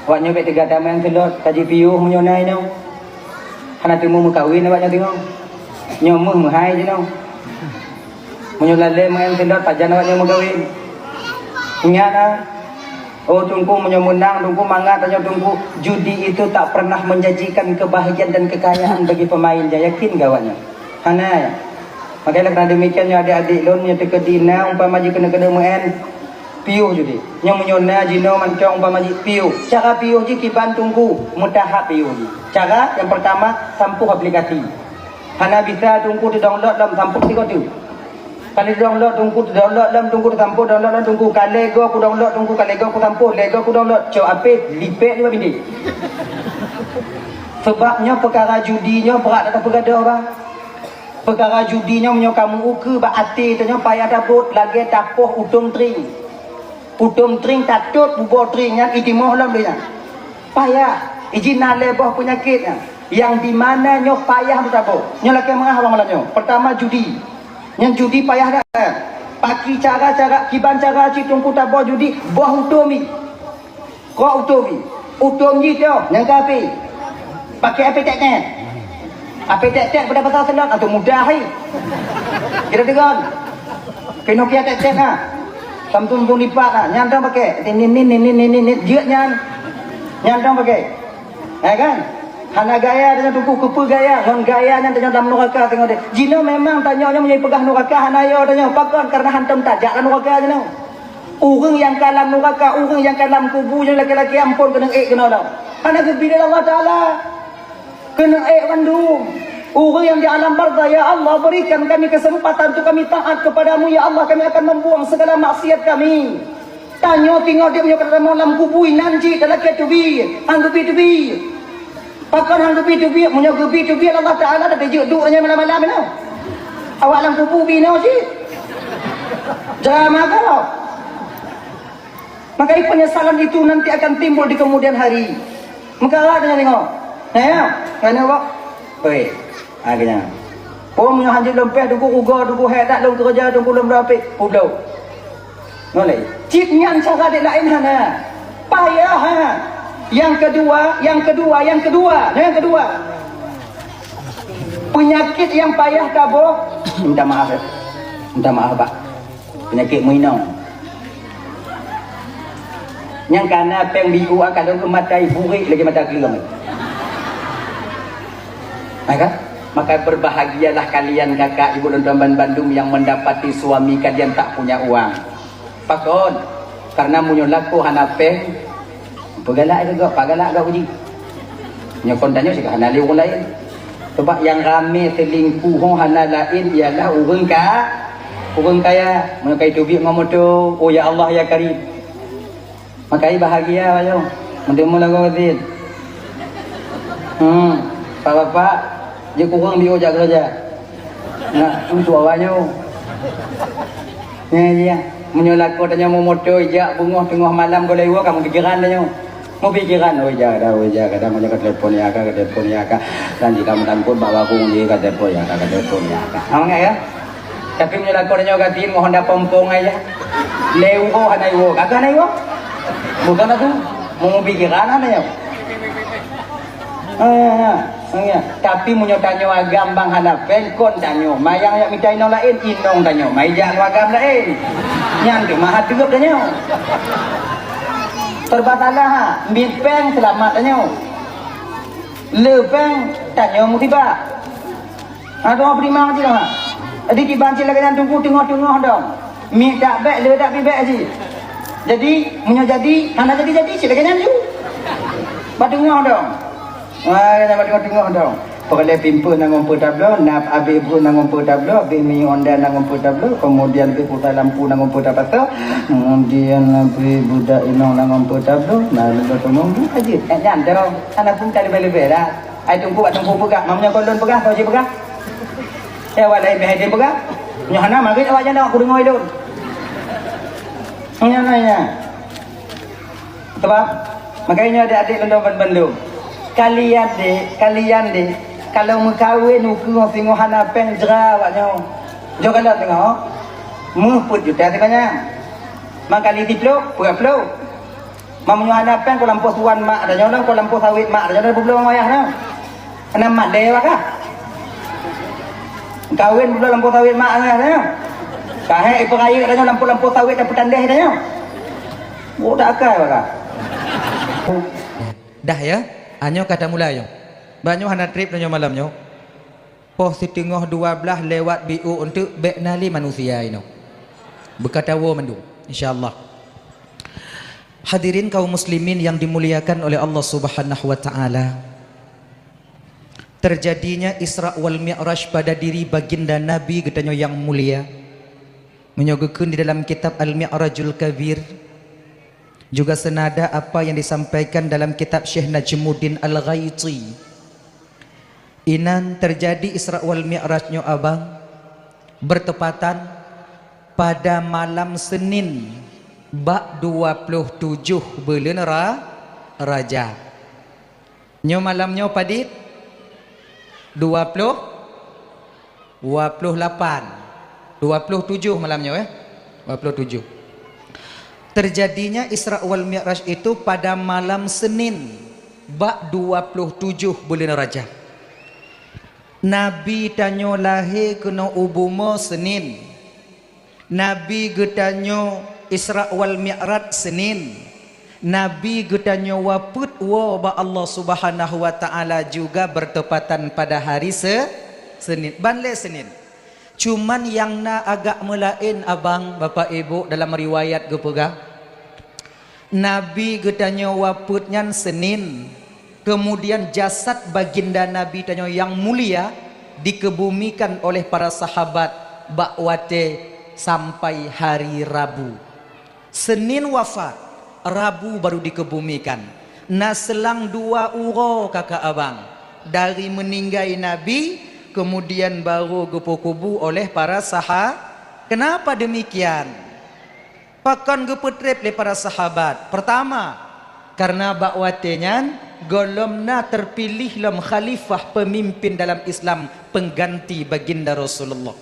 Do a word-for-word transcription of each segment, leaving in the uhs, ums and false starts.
Awak nyoe bèk teuga tamé seulot, ka jipiôh meunyoe na inoe. Hana teumé meukawen awak nyoe teungoh. Nyoe meuh meuhai jinoe. Meunyoe lalé meu'en seulot, pajan awak nyoe meukawen. Ingat ah. Oh Teungku, meunyoe meunang Teungku, mangat tanyoe Teungku, judi itu tak pernah menjanjikan kebahagiaan dan kekayaan bagi pemainnya. Yakin keu awak nyoe? Hana ya? Maka oleh karena demikian nyoe adik-adik lôn nyang teukeudi na umpama jih keuneuk-keuneuk meu'en, piôh judi. Nyoe meunyoe na jinoe mantong umpama jih piôh. Cara piôh jih kiban Teungku, meutahap piôh jih. Cara nyang peurtama, sampôh aplikasi. Hana bisa Teungku teudownload lom sampôh sigoe teuk. Ka lheueh download Teungku, teudownload lom Teungku, teusampôh download lom Teungku. Ka lhèe goe kudownload Teungku, ka lhèe goe kusampôh, lhèe goe kudownload. Cok apé, lipek nibak bindéh. Sabab nyoe peukara judi nyoe brat that peugah bah. Peukara judi nyoe meunyoe ka meu-ukeue bak até tanyoe payah tabot lagèe tapoh utông tring. Utông tring tatot buboh tring nyan itimoh lom lé nyan. Payah, iji na lhèe boh peunyakét nyan. Nyang di mana nyoe payah meutabok. Nyoe lakèe meu'ah bangai malam nyoe. Peurtama judi. Nyan judi payah that. Pakri cara-cara, kiban cara cit Teungku taboh judi, boh utông jih. Kok utông jih. Utông jih toh, nyang ka apé. Pakè apé tét-tét. Apé tét-tét pada basa seulot, atau mudah hai. Kira degan. Keunoe kia tét-tét na. Sampoe-sampoe lipat na. Nyan dong pakè. Nin, nin, nin, jeuet nyan. Nyan dong pakè. Ya kan? Hana gaya tanyoe Teungku, keupeue gaya? Ngon gaya nyan tanyoe lam nuraka teungoh deh. Jinoe memang tanyoe nyoe meunyoe peugah nuraka hana yo tanyoe. Pakon? Karena hantom tajak lam nuraka jinoe. Ureueng nyang ka lam nuraka, ureueng nyang ka lam kubu nyoe lakèe-lakèe ampôn keuneuk ék keunoe lom. Hana geubi lé Allah Taala. Keuneuk ék bandum. Ureueng nyang di alam barzakh, "Ya Allah, berikan kami kesempatan untuk kami taat kepada-Mu, ya Allah, kami akan membuang segala maksiat kami." Tanyoe teungoh deh meunyoe ka tamong lam kubu inan cit talakèe teubiet, han geubi teubiet. Pakon han geubi teubiet? Meunyoe geubi teubiet Allah Taala, tateujeuet duek nyan malam-malam inoe. Awak lam kubu binoe cit. Drama gob. Maka penyesalan itu nanti akan timbul di kemudian hari. Meukarat tanyoe teungoh. Nah, ya, kan, Pak? Oi, ha, keu nyan. Oh, meunyoe hanjeuet lôn péh Teungku, rugoe Teungku, hék that lôn keureuja Teungku, lôn bloe apit, peubloe. Ngon lé. Cit nyan cara dek laén hana. Payah, ha. Nyang keudua, nyang keudua, nyang keudua. Nah, nyang keudua. Peunyakét nyang payah taboh, minta maaf, ya. Minta maaf, Pak. Peunyakét meuinong. Nyang kana péng biu ka lheueh geumatai burék lagèe mata keuleung. Nah, kan? Maka berbahagialah kalian kakak ibu dan teman bandum yang mendapati suami kalian tak punya uang. Pakon? Karena meunyoe lakoe hana péng, peugalak geuh, pagalak geuh uji. Nyoe kon tanyoe sigoe hana lé ureueng laén. Sebab nyang ramé selingkuh hana laén ialah ureueng ka, ureueng kaya. Meunyoe ka iteubiet ngon moto, oh ya Allah ya Karim. Maka i bahagia ayo. Meudeungoe lagu Ghazil. Hmm, Pak Bapak, jeuet kureueng biôh jak keureuja. Nah, untuk awaknyoe. Nyan dia. Meunyoe lakoe tanyoe meumoto ijak beungoh teungoh malam goh lewat kamoe pikiran tanyoe. Meupikiran, "Oh, ija dah, oh, ija kadang, oh, ija ka telepon ya ka, ka telepon ya ka." Dan jika meutangkot bak warong je ka telepon ya ka, ka telepon ya ka. Ha, mangat ya? Tapi meunyoe lakoe tanyoe gaki mohon dah pompong aja. Lewat hana iwo, kagak hana iwo. Bukan aku. Meupikiran hana ya. Ah, ya. Tapi meunyoe tanyoe agam bang hana péng kon tanyoe, mayang yak mita inong laén, inong tanyoe mai jak ngon agam laén. Nyan teuma hana teugeup tanyoe. Serba salah, ha. Mit péng seulamat tanyoe. Le péng tanyoe musibah. Ha, doa beurimang cit ha. Jadi kiban cit lagèe nyan teungku teungoh-teungoh dong. Mit dak bèk, le dak bibèk cit. Jadi, meunyoe jadi, hana jadi-jadi cit lagèe nyan ju. Bak teungoh dong. Wah, nyang bak teungoh-teungoh dong. Peureulèe pimpeu na ngon peu tabloe, na abéh brôk na ngon peu tabloe, abéh minyeuk honda na ngon peu tabloe, kemudian abéh pulsa lampu na ngon peu tabloe, kemudian abéh budak inong na ngon peu tabloe, na leumbot teumong bu aja. Eh, nyan, dong. Hana pun ka leubeh-leubeh dah. Ai teungku bak teungku peugah, mam nyoe kon lôn peugah, soe jipeugah? Eh, awak laén meuhai lôn peugah. Nyoe hana marit awak nyan, awak kudeungoe lôn. Nyan, nyan, nyan. Sebab, makajih nyoe adik-adik lôn ban bandum. Kalian deh, kalian deh, kalau meukawen ukeue ngon singoh hana péng jra awak nyoe. Jok kalon teungoh, meuh peuet juta sibanyak. Mangkali siplôh, peuet plôh. Meunyoe hana péng, keu lampôh tuan mak tanyoe, keu lampôh sawét mak tanyoe, peubloe ngon ayah nyoe. Hana mak deh baka. Kawén peubloe lampôh sawét mak ayah nyoe. Kahé ipeurayeuk tanyoe lampôh-lampôh sawét dan peutandeh tanyoe. Budak akai baka. Dah ya, anyoe ka tamulai nyoe. Banyoe hana trép tanyoe malam nyoe. Poh siteungoh dua blaih lewat biôh eunteuk bék na lé manusia inoe. Beukatawoe mandum, insya Allah. Hadirin kaum muslimin yang dimuliakan oleh Allah Subhanahu wa taala. Terjadinya Isra wal Mi'raj pada diri baginda Nabi geutanyoe yang mulia, meunyoe geukheun di dalam kitab Al-Mi'rajul Kabir, juga senada apa yang disampaikan dalam kitab Syekh Najmuddin Al-Ghaiti. Inan terjadi Isra wal Mi'raj nyoe abang bertepatan pada malam Senin bak dua puluh tujoh buleuen Ra-, Rajab. Nyoe malam nyoe padit? Dua puluh, dua puluh lapan. Dua puluh tujoh malam nyoe, eh? Dua puluh tujoh. Terjadinya Isra wal Mi'raj itu pada malam Senin, bak dua puluh tujoh buleuen Rajab. Nabi tanyoe lahé keunoe u bumoe Senin. Nabi geutanyoe Isra wal Mi'raj Senin. Nabi geutanyoe wafeuet woe bak Allah Subhanahu wa Taala juga bertepatan pada hari Se-, Senin. Ban lé Senin. Cuman nyang na agak meulaén abang, Bapak Ibu, dalam riwayat geupeugah, Nabi geutanyoe wafeuet nyan Senin, kemudian jasad baginda Nabi tanyoe nyang mulia dikebumikan oleh para sahabat bak watée sampai hari Rabu. Senin wafat, Rabu baru dikebumikan. Na seulang dua uroe kakak abang dari meuninggai Nabi, kemudian baru geupeukubu oleh para saha-, kenapa demikian? Pakon geupeutreb lé para sahabat? Pertama, karena bak watée nyan gohlom na teupiléh lom khalifah peumimpén dalam Islam pengganti baginda Rasulullah.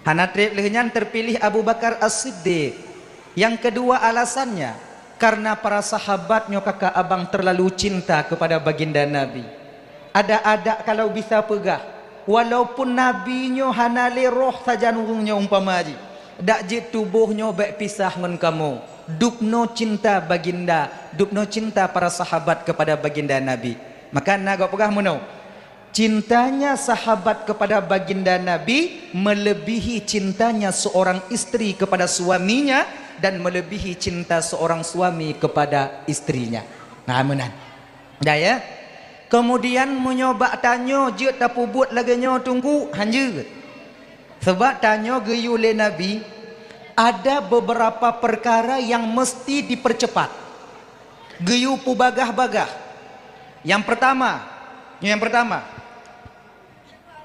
Hana treb lheueh nyan teupiléh Abu Bakar As-Siddiq. Nyang keudua alasannya, karena para sahabat nyoe kakak abang terlalu cinta kepada baginda Nabi. Adak-adak kalau bisa peugah, walaupun Nabi nyoe hana lé roh sajan ureuëng nyoe umpama jih, dak jeuet tuboh nyoe bék pisah ngon kamoe. Dubnoe cinta baginda, dubnoe cinta para sahabat kepada baginda Nabi. Maka na gob peugah meunoe, cintanya sahabat kepada baginda Nabi melebihi cintanya seorang istri kepada suaminya dan melebihi cinta seorang suami kepada istrinya. Nah, meunan. Dah ya. Kemudian meunyoe bak tanyoe jeuet tapeubuet lagée nyoe teungku, hanjeuet. Sebab tanyoe geuyue lé Nabi, ada beberapa perkara yang mesti dipercepat. Geuyue peubagah-bagah. Nyang pertama, nyang pertama,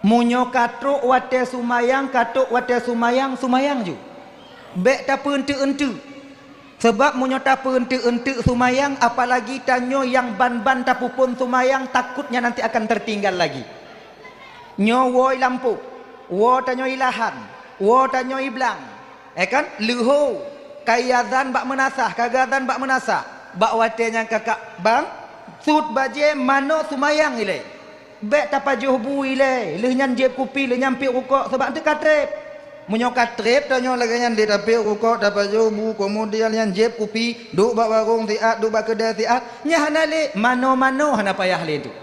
meunyoe ka trok watée sumayang, ka trok watée sumayang, sumayang ju. Bék tapeueunteuk-eunteuk. Sabab meunyoe tapeueunteuk-eunteuk sumayang, apalagi tanyoe nyang ban-ban tapeuphon sumayang, takutnya nanti akan tertinggal lagi. Nyoe woe i lampôh, woe tanyoe i lahan, woe tanyoe i blang. Eh kan? Leuho, ka iazan bak meunasah, ka geuazan bak meunasah. Bak watée nyan kakak bang, sut bajée manoe sumayang ilée. Bék tapajoh bu ilée, lheueh nyan jieb kupi, lheueh nyan piep rukok, sabab eunteuk ka treb. Meunyoe ka treb tanyoe lagée nyan lé tapiep rukok, tapajoh bu, keumudian nyan jieb kupi, duek bak warong siat, duek bak keudée siat, nyan hana lé, manoe-manoe hana payah lé tu.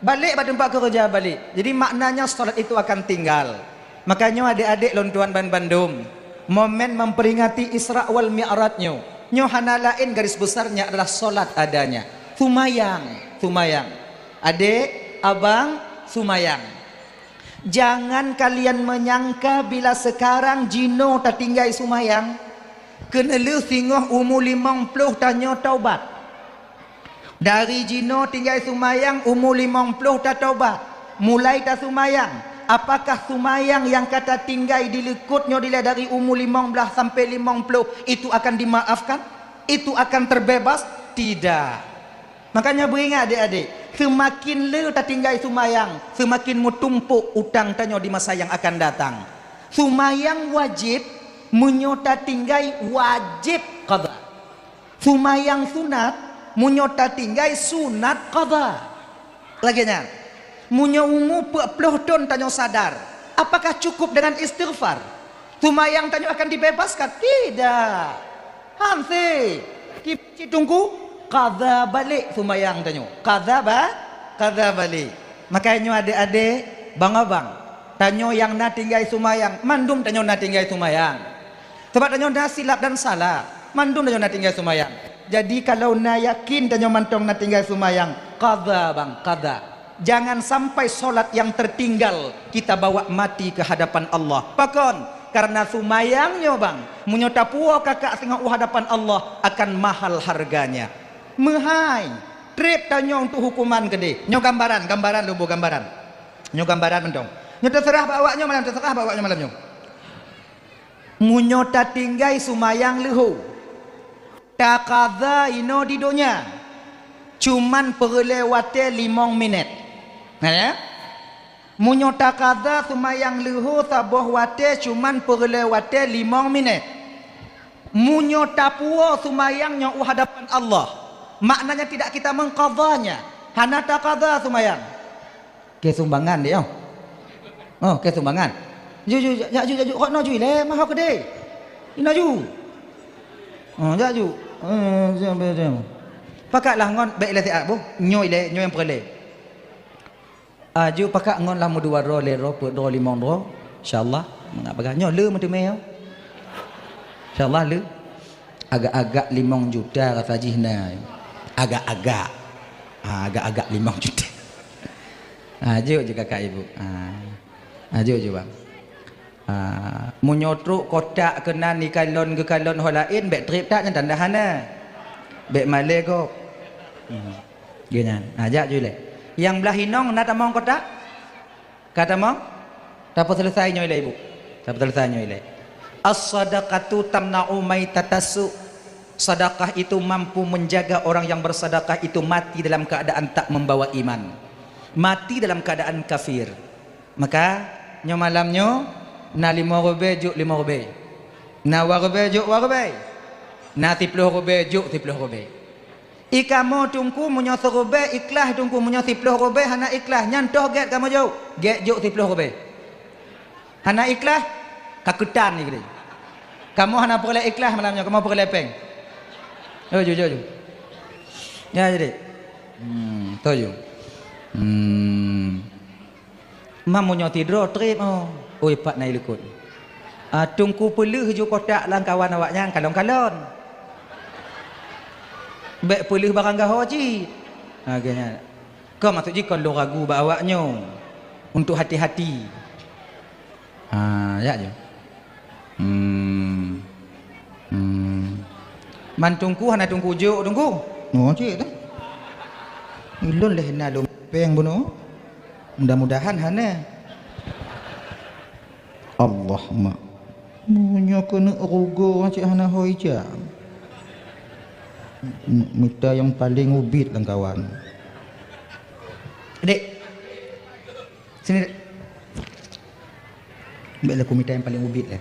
Balek bak teumpat keureuja balek. Jadi maknanya salat itu akan tinggal. Makanya adék-adék lôn tuan ban bandum, momen memperingati Isra wal Mi'raj nyoe, nyoe hana laén garis besarnya adalah salat adanya. Sumayang, sumayang. Adék, abang, sumayang. Jangan kalian menyangka bila sekarang jinoe tatinggai sumayang, keuneulheueh singoh umu limong ploh tanyoe taubat. Dari jinoe tinggai sumayang umu limong ploh tatobat, mulai tasumayang. Apakah sumayang nyang ka tatinggai di likot nyoe dilée dari umu limong blaih sampai limong ploh itu akan dimaafkan? Itu akan terbebas? Tidak. Makanya beuingat adék-adék, seumaken le tatinggai sumayang, seumaken meutumpok utang tanyoe di masa nyang akan datang. Sumayang wajéb, meunyoe tatinggai wajéb qadha. Seumayang sunat, meunyoe tatinggai sunat qadha. Lagée nyan, meunyoe umu peuet ploh thon tanyoe sadar, apakah cukup dengan istighfar? Seumayang tanyoe akan dibebaskan? Tidak. Hanse. Ki-, cit teungku, qadha balek seumayang tanyoe. Qadha ba-, qadha balek. Makajih nyoe adek-adek, bang-abang, tanyoe nyang na tinggai seumayang, mandum tanyoe na tinggai seumayang. Sabab tanyoe na silap dan salah, mandum tanyoe na tinggai seumayang. Jadi kalau na yakin tanyoe mantong na tinggai seumayang, qadha bang, qadha. Jangan sampai solat yang tertinggal kita bawa mati ke hadapan Allah. Pakon? Karena seumayang nyoe bang, meunyoe tapuwoe kakak singoh u hadapan Allah akan mahal harganya. Meuhai, treb tanyoe untuk hukuman keudeh. Nyoe gambaran, gambaran lôn boh gambaran. Nyoe gambaran mantong. Nyoe teuseurah bak awak nyoe malam, teuseurah bak awak nyoe malam nyoe. Meunyoe tatinggai seumayang leuho, taqadha inoe di donya, cuman peureulée watée limong minét. Na ya? Meunyoe taqadha seumayang leuho saboh watée cuman peureulée watée limong minét. Meunyoe tapuwoe seumayang nyoe u hadapan Allah, maknanya tidak kita mengqadhanya, hana taqadha seumayang. Keu sumbangan deh, oh. Oh, keu sumbangan. Ju, ju, jak ju, jak ju. Rot noe ju ilée, maho keudeh. Inoe ju. Oh, jak ju. Eh, jam, jam. Pakatlah ngon bék ilée siat boh. Nyoe ilée, nyoe nyang peureulée. Ah, ju pakat ngon lah meudua droe, lhée droe, peuet droe, limong droe. Insya Allah, mangat bagah. Nyoe le meuteumé, oh. Insya Allah le. Agak-agak limong juta rasa jih na. Agak-agak. Ha, agak-agak limong juta. Ha, jok ju kakak ibu. Ha. Ha, jok ju bang. Ha, meunyoe trok kotak keunan ikalon geukalon ho laén, bék treb that nyan tanda hana. Bék malée gob. Hmm. Geuh nyan. Ha, jak ju ilée. Nyang blah inong na tamong kotak? Ka tamong? Tapeuseuleusai nyoe ilée, Ibu. Tapeuseuleusai nyoe ilée. As-sadaqatu tamna'u maitatas su'. Sedekah itu mampu menjaga orang yang bersedekah itu mati dalam keadaan tak membawa iman. Mati dalam keadaan kafir. Maka, nyoe malam nyoe, na limong ribée jok limong ribée. Na dua ribée jok dua ribée. Na siploh ribée jok siploh ribée. I kamoe teungku meunyoe siribée ikhlaih teungku, meunyoe siploh ribée hana ikhlaih, nyan toh gét kamoe jok, gét jok siploh ribée. Hana ikhlaih, ka keutan jih keudeh. Kamoe hana peureulée ikhlaih malam nyoe, kamoe peureulée péng. Yo ju, ju, ju. Ya jadi. Hmm, toh ju. Hmm. Mam meunyoe sidroe treb, oh. Oi, pat na ilikot. Ah, teungku peuleueh ju kotak lam kawan awak nyan kalon-kalon. Bék peuleueh barang gaho cit. Ha, geuh nyan. Kon maksud jih kon lôn ragu bak awak nyoe. Untuk hati-hati. Ha, jak ju. Hmm. Hmm. Man teungku hana teungku jok teungku. Oh, cit dah. Ulôn leh na lôn péng bunoe. Mudah-mudahan hana. Allah mak. Meunyoe keuneuk rugoe cit hana hôi jam. M-, mita nyang paleng ubit lam kawan. Dek. Sini, Dek. Bék lé kumita nyang paleng ubit lé.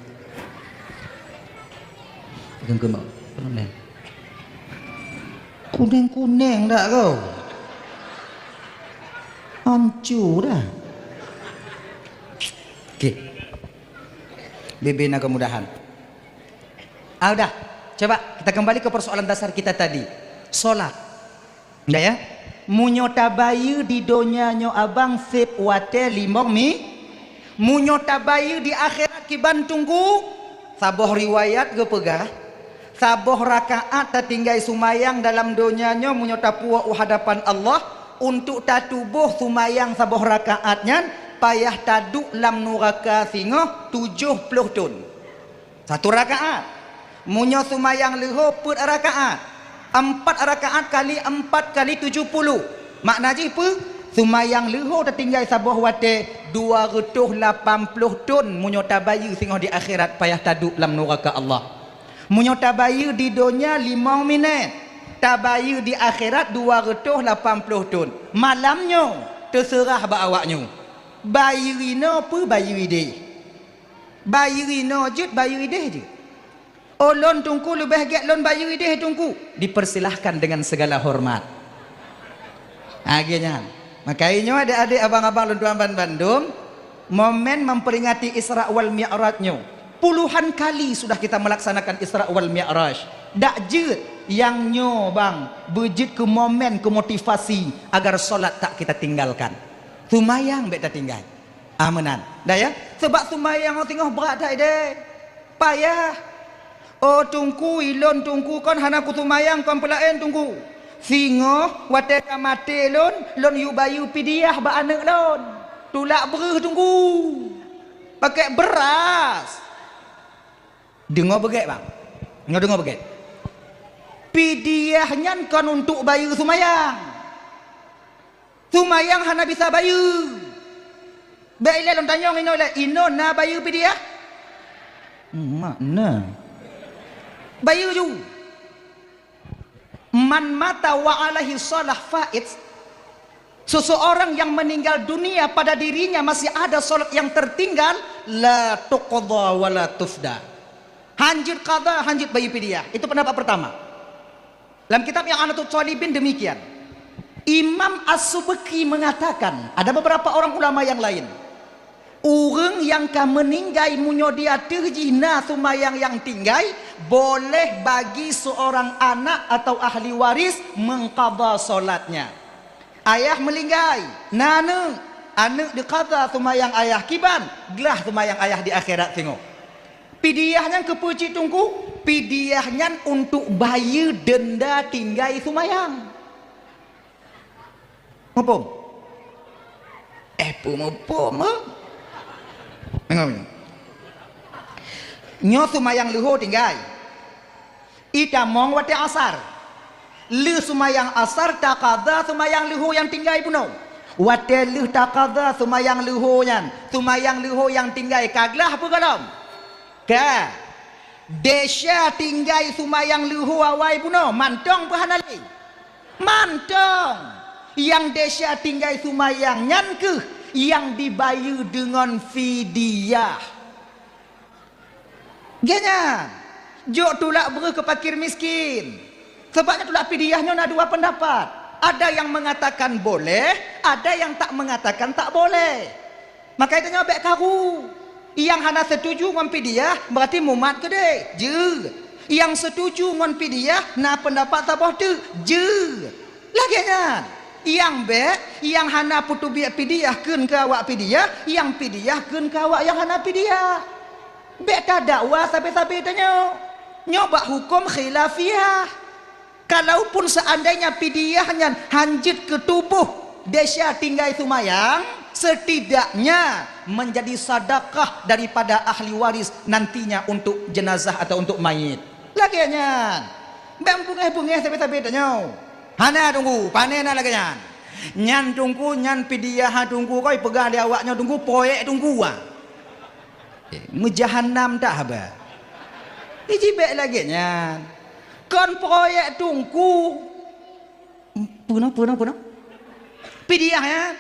Kuneng-kuneng dak kau? Hancu dah. Oke. Bebe na kemudahan. Ah, udah. Coba kita kembali ke persoalan dasar kita tadi. Salat. Ndak ya? Meunyoe tabayeue di donya nyoe abang seb watée limong mi, meunyoe tabayeue di akhirat kiban teungku, saboh riwayat geupeugah, saboh rakaat tatinggai sumayang dalam donya nyoe meunyoe tapuwoe u hadapan Allah, untuk tatuboh sumayang saboh rakaat nyan payah taduek lam nuraka singoh tujoh ploh thon. Satu rakaat. Meunyoe sumayang leuho peuet rakaat, empat rakaat kali empat kali tujoh puluh. Makna jih peue? Sumayang leuho tatinggai saboh watée dua reutôh lapan ploh thon meunyoe tabayeue singoh di akhirat payah taduek lam nuraka Allah. Meunyoe tabayeue di donya limong minét, tabayeue di akhirat dua reutôh lapan ploh thon. Malam nyoe teuseurah bak awak nyoe. Bayeue inoe peue bayeue ideh? Bayeue inoe jeuet, bayeue ideh jeuet. "Oh, lôn Teungku leubeh gét lôn bayeue ideh Teungku." Dipersilahkan dengan segala hormat. Lagèe nyan. Maka nyoe adék-adék, abang-abang lôn tuan ban bandum, momen memperingati Isra wal Mi'raj nyoe, puluhan kali sudah kita melaksanakan Isra wal Mi'raj. Dak jeuet nyang nyoe bang beujeuet keu momen, keu motivasi agar solat tak kita tinggalkan. Seumayang bèk tatinggai. Ah, meunan. Dah ya? Sabab seumayang singoh brat that ideh. Payah. "Oh Teungku, ilôn Teungku kon hana kuseumayang kon peulaén Teungku. Singoh watèe ka maté lôn, lôn yue bayeue pidiah bak aneuk lôn. Tulak breuh Teungku. Pakèk beuras." Deungö beugèt, bang. Nyoe deungö beugèt. Pidiah nyan kon untuk bayeue seumayang. Seumayang hana bisa bayeue. Bèk ilèe lôn tanyong inoe ilèe, inoe na bayeue pidiah? Mak na. Bayeue ju. "Man mata wa alaihi shalah fait." Seseorang yang meninggal dunia pada dirinya masih ada salat yang tertinggal, la tuqda wa la tufda. Hanjeuet qada, hanjeuet bayeue pidiah. Itu pendapat pertama. Lam kitab I'anatut Thalibin demikian. Imam As-Subki mengatakan, ada beberapa orang ulama yang lain, ureuëng nyang ka meuninggai meunyoe di ateueh jih na seumayang nyang tinggai, boleh bagi seorang anak atau ahli waris mengqadha salatnya. Ayah meuninggai, na aneuëk, aneuëk diqadha seumayang ayah kiban, glah seumayang ayah di akhirat singoh. Pidiah nyan keupeue cit Teungku? Pidiah nyan untuk bayeue denda tinggai seumayang. Muphom? Eh, peue muphom, eh? Deungö, deungö. Nyoe seumayang leuhô tinggai. Itamong watèe asar. Lheueh seumayang asar taqadha seumayang leuhô nyang tinggai bunoe. Watèe lheueh taqadha seumayang leuhô nyan, seumayang leuhô nyang tinggai ka glah peue gohlom? Ka. Desya tinggai seumayang leuhô awai bunoe, mantong peu hana lé? Mantong. Nyang desya tinggai seumayang nyan kheueh nyang dibayeue deungon fidyah. Geuh nyan, jok tulak breuh keu fakir miskin. Sabab nyan tulak fidyah nyoe na dua pendapat. Ada yang mengatakan boleh, ada yang tak mengatakan tak boleh. Maka tanyoe bèk karu. Nyang hana setuju ngon fidyah, berarti mumat keudeh. Jeuet. Nyang setuju ngon fidyah, na pendapat saboh teuk. Jeuet. Lagèe nyan. Nyang bèk, nyang hana peuteubiet fidyah kheun keu awak fidyah, nyang fidyah kheun keu awak nyang hana fidyah. Bèk tadakwa sabe-sabe tanyoe. Nyoe bak huköm khilafiyah. Kalaupun seandainya fidyah nyan hanjeuet keu tuboh desya tinggai seumayang, setidaknya menjadi sedekah daripada ahli waris nantinya untuk jenazah atau untuk mayit. Lagèe nyan. Bèk beungèh-beungèh sabe-sabe tanyoe. Hana Teungku, pane na lagèe nyan. Nyan Teungku, nyan fidyah Teungku, kon ipeugah lé awak nyoe Teungku, proyek Teungku, ah. Eh, meujahannam that haba. Iji bèk lagèe nyan. Kon proyek Teungku. Peue nyoe, peue nyoe, peue nyoe? Fidyah nyan.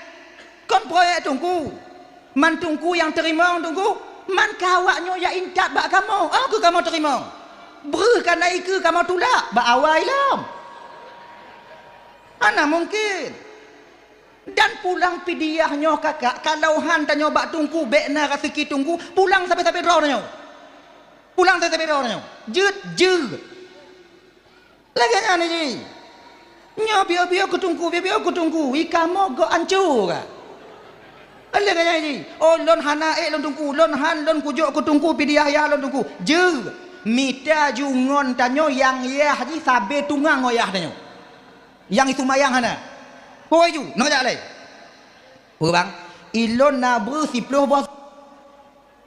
Kon proyek Teungku. Man Teungku nyang teurimong Teungku. Man keu awak nyoe jak intat bak kamoe. Oh, keu kamoe teurimong. Breuh kana ikeue kamoe tulak bak awai lom. Hana mungken. Dan pulang fidyah nyoe kakak, kalau han tanyoe bak Teungku, bèk na raseuki Teungku, pulang sabe-sabe droe tanyoe. Pulang sabe-sabe droe tanyoe. Jeuet, jeuet. Lagèe nyan jih. Nyoe biôh-biôh keu Teungku, biôh-biôh keu Teungku, i kamoe gok ancô ka. Lagèe nyan jih. Oh, lôn hana ék lôn Teungku, lôn han lôn kujok keu Teungku, fidyah yah lôn Teungku. Jeuet. Mita ju ngon tanyoe nyang yah jih sabe tungang ngon yah tanyoe. Nyang iseumayang hana. Hôi ju, nyoe jak lé. Peue bang? Ilôn na breuh siploh boh.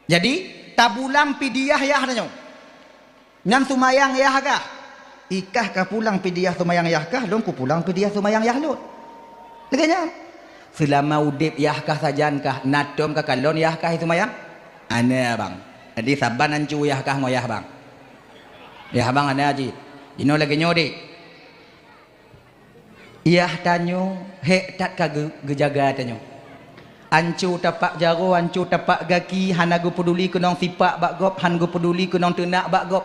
Jadi, tapulang fidyah yah tanyoe. Nyan seumayang yah kah? Ikah ka pulang fidyah seumayang yah kah, lôn kupulang fidyah seumayang yah lôn. Lagèe nyan. Seulama udép yah kah sajan kah, na tom ka kalon yah kah seumayang? Hana, bang. Jadi, saban ancô yah kah ngon yah bang. Yah bang hana cit. Jinoe lagèe nyoe, dek. Yah tanyoe hék that ka geu-, geujaga tanyoe. Ancô tapak jaroe, ancô tapak gaki, hana geupeuduli keunong sipak bak gob, han geupeuduli keunong teunak bak gob.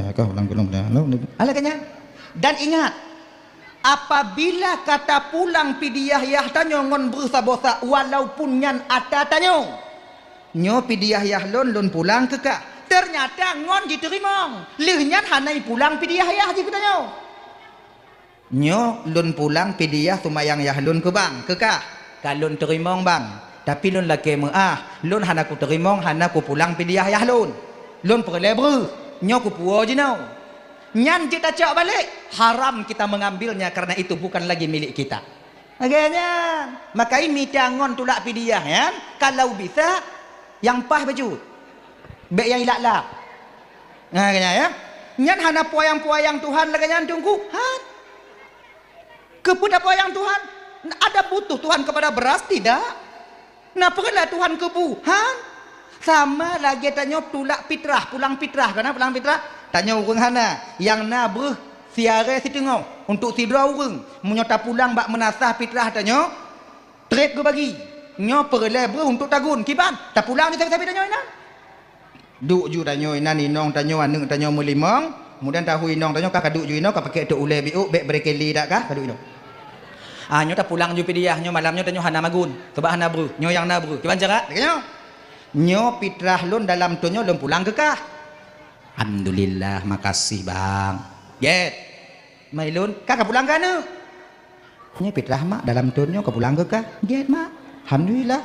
Ka pulang, pulang, pulang. Alah kan nyan. Dan ingat, apabila ka tapulang pidiah yah tanyoe ngon breuh saboh sa, walaupun nyan ata tanyoe, "Nyoe pidiah yah lôn, lôn pulang keu kah." Teunyata ngon jiteurimong. Lheueh nyan hana ipulang pidiah yah jih keu tanyoe. "Nyoe lôn pulang pidiah seumayang yah lôn keu bang, keu kah." "Ka lôn teurimong, bang. Tapi lôn lakée meuáh, lôn hana kuteurimong, hana kupulang pidiah yah lôn. Lôn peureulée breuh. Nyoe kupuwoe jinoe." Nyan jeuet tacok balek, haram kita mengambilnya karena itu bukan lagi milik kita. Lagée nyan, maka i mita ngon tulak pidiah nyan, kalau bisa, nyang paih bacut. Bék nyang ilak-lak. Nah, lagée nyan, ya. Nyan hana peuyang-peuyang Tuhan lagée nyan, Teungku. Han. Keupeue tapeuyang Tuhan? Ada butuh Tuhan kepada beras? Tidak. Na peureulee Tuhan keu bu? Han. Sama lagée tanyoe tulak pitrah, pulang pitrah. Kana pulang pitrah? Tanyoe ureuëng hana, nyang na breuh siarée siteungoh untuk sidroe ureuëng. Meunyoe tapulang bak meunasah pitrah tanyoe, treb geubagi. Nyoe peureulée breuh untuk tagun. Kiban? Tapulang di sabe-sabe tanyoe inan. Duek ju tanyoe inan inong tanyoe, aneuëk tanyoe meulimong, kemudian tahu inong tanyoe ka, ka duek ju inoe, ka pakai tok ulée biôk, bék brekeli dak kah, ka duek inoe. Ah, nyoe tapulang ju pidiah, nyoe malam nyoe tanyoe hana magun, sabab hana breuh, nyoe nyang na breuh. Kiban cara? Lagée nyoe. "Nyoe pitrah lôn dalam tanyoe lôn pulang keu kah." Alhamdulillah, makasih, Bang. Gét. Mai lôn, ka, ka pulang keu aneuk? Nyoe fitrah, Mak, dalam thon nyoe ka pulang keu kah? Gét, Mak. Alhamdulillah.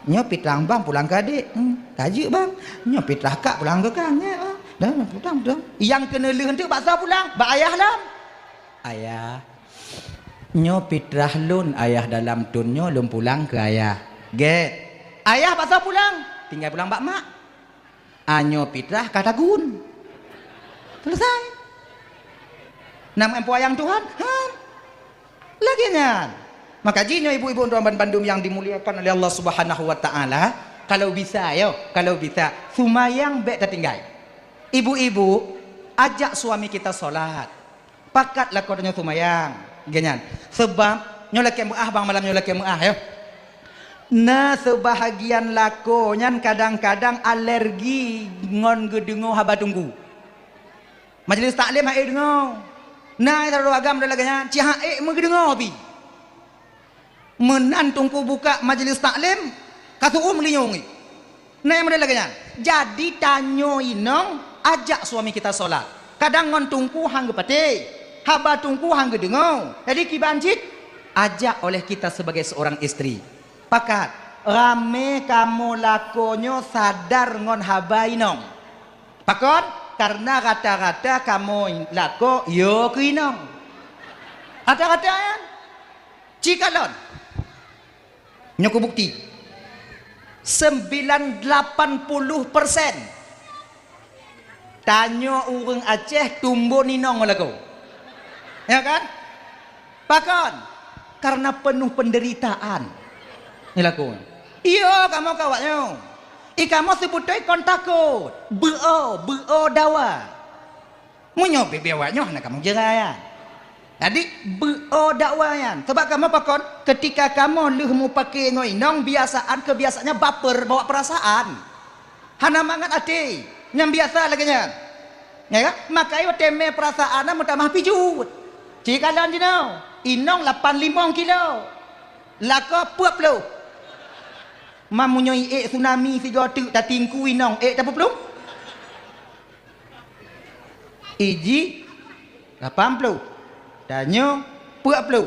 Nyoe fitrah Bang pulang keu adék. Hmm, ka jeuet, Bang. Nyoe fitrah Kak pulang keu kah? Gét, Bang. Dah, dah, pulang, pulang. Nyang keuneulheueh teuk bak soe pulang? Bak ayah lom. Ayah. Nyoe fitrah lôn, Ayah, dalam thon nyoe lôn pulang keu Ayah. Gét. Ayah bak soe pulang? Tinggai pulang bak Mak. Nyoe fitrah ka tagun. Selesai. Nama empu ayang Tuhan? Han. Lagée nyan. Maka jih nyoe ibu-ibu dan bandum yang dimuliakan oleh Allah Subhanahu wa Ta'ala, kalau bisa, yo, kalau bisa, sumayang bék tatinggai. Ibu-ibu, ajak suami kita sholat. Pakat lakoe tanyoe sumayang. Geuh nyan. Seubab nyoe lakée meuáh, Bang, malam nyoe lakée meuáh, yo. Na seubahagian lakoe nyan kadang-kadang alergi ngon geudeungoe haba teungku. Majelis taklim han ék deungoe. Na sidroe agam lagée nyan, cit han ék meugeudeungoe pih. Meunan teungku buka majelis taklim, ka suruh meulinyueng. Na nyang model lagée nyan. Jadi tanyoe inong ajak suami kita sholat. Kadang ngon teungku han geupatéh, haba teungku han geudeungoe. Jadi kiban cit ajak oleh kita sebagai seorang istri. Pakat, ramé kamoe lakoe nyoe sadar ngon haba inong. Pakon? Karena rata-rata kamoe lakoe yo keu inong. Rata-rata nyan. Cikalon. Nyoe kubukti. Sembilan lapan puluh persen tanyoe ureuëng Aceh tumbon inong lakoe. Ya kan? Pakon? Karena penuh penderitaan. Nyoe lakoe. Iyo, kamoe keu awak nyoe. I kamoe seubeutôi kon takot. Beuo, beuo dawa. Meunyoe bibie awak nyoe hana kamoe jeurai nyan. Jadi, beuo dawa nyan. Sebab kamoe pakon, ketika kamoe lheueh mupake ngon inong, biasaan keu biasanya baper, bawa perasaan. Hana mangat até. Nyang biasa lagée nyan. Ya kan? Maka watée mé perasaan meutamah pijuet. Cikalon jinoe, inong lapan limong kilo. Lakoe peuet ploh. Ma meunyoe iék tsunami sigoe teuk tatingku inong ék tapeuplong? Iji lapan ploh, tanyoe peuet ploh,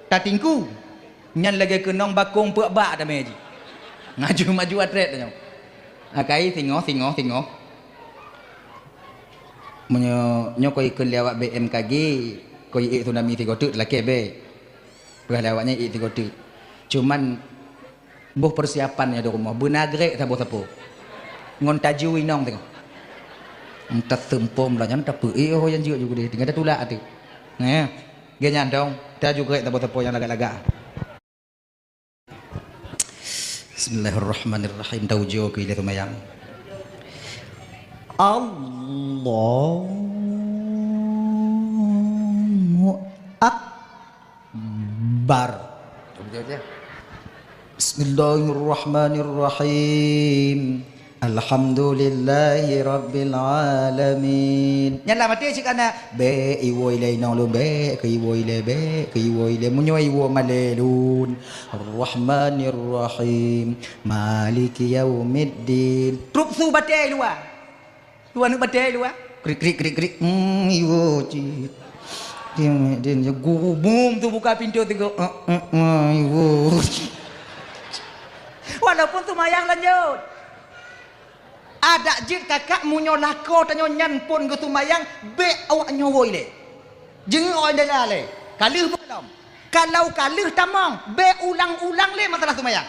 tatingku. Nyan lagée keunong bakong peuet bak tamé jih. Ngaju maju atrét tanyoe. Akai singoh, singoh, singoh. Meunyoe nyoe koi ikheun lé awak B M K G, koi ék tsunami sigoe teuk lakée bék. Peugah lé awak nyan ék sigoe teuk. Cuman boh persiapan nyoe di rumoh, beuna grek saboh sapo. Ngon taju inong tengok. Entah seumpom lah nyan, tapi eh, oh, yang jeuet juga deh. Tinggal tatulak atu. Nah, geuh nyan dong, taju grek saboh sapo nyang lagak-lagak. Bismillahirrahmanirrahim. Taujoe keu ilée seumayang. Allahu Akbar. Bismillahirrahmanirrahim. Alhamdulillahi rabbil alamin. Nyan lah maté cit kana. Bék iwoe ilée inong lôn, bék keu iwoe ilée, bék keu iwoe ilée. Meunyoe iwoe malée lôn. Ar-Rahmanir-Rahim. Maliki yaumiddin. Trup su batée luwa. Luwa neuk batée luwa. Krik, krik, krik, krik. Hmm, iwoe cit. Dia, dia, dia guru bum tu buka pintu tu. Eh, eh, eh, iwoe. Walaupun seumayang lanjut. Adak jeuet kakak meunyoe lakoe tanyoe nyan phon geuseumayang, bék awak nyoe woe ilée. Jeungeuk awak ilée lalée. Ka lheueh beukalom. Kalau ka lheueh tamong, bék ulang-ulang lé masalah seumayang.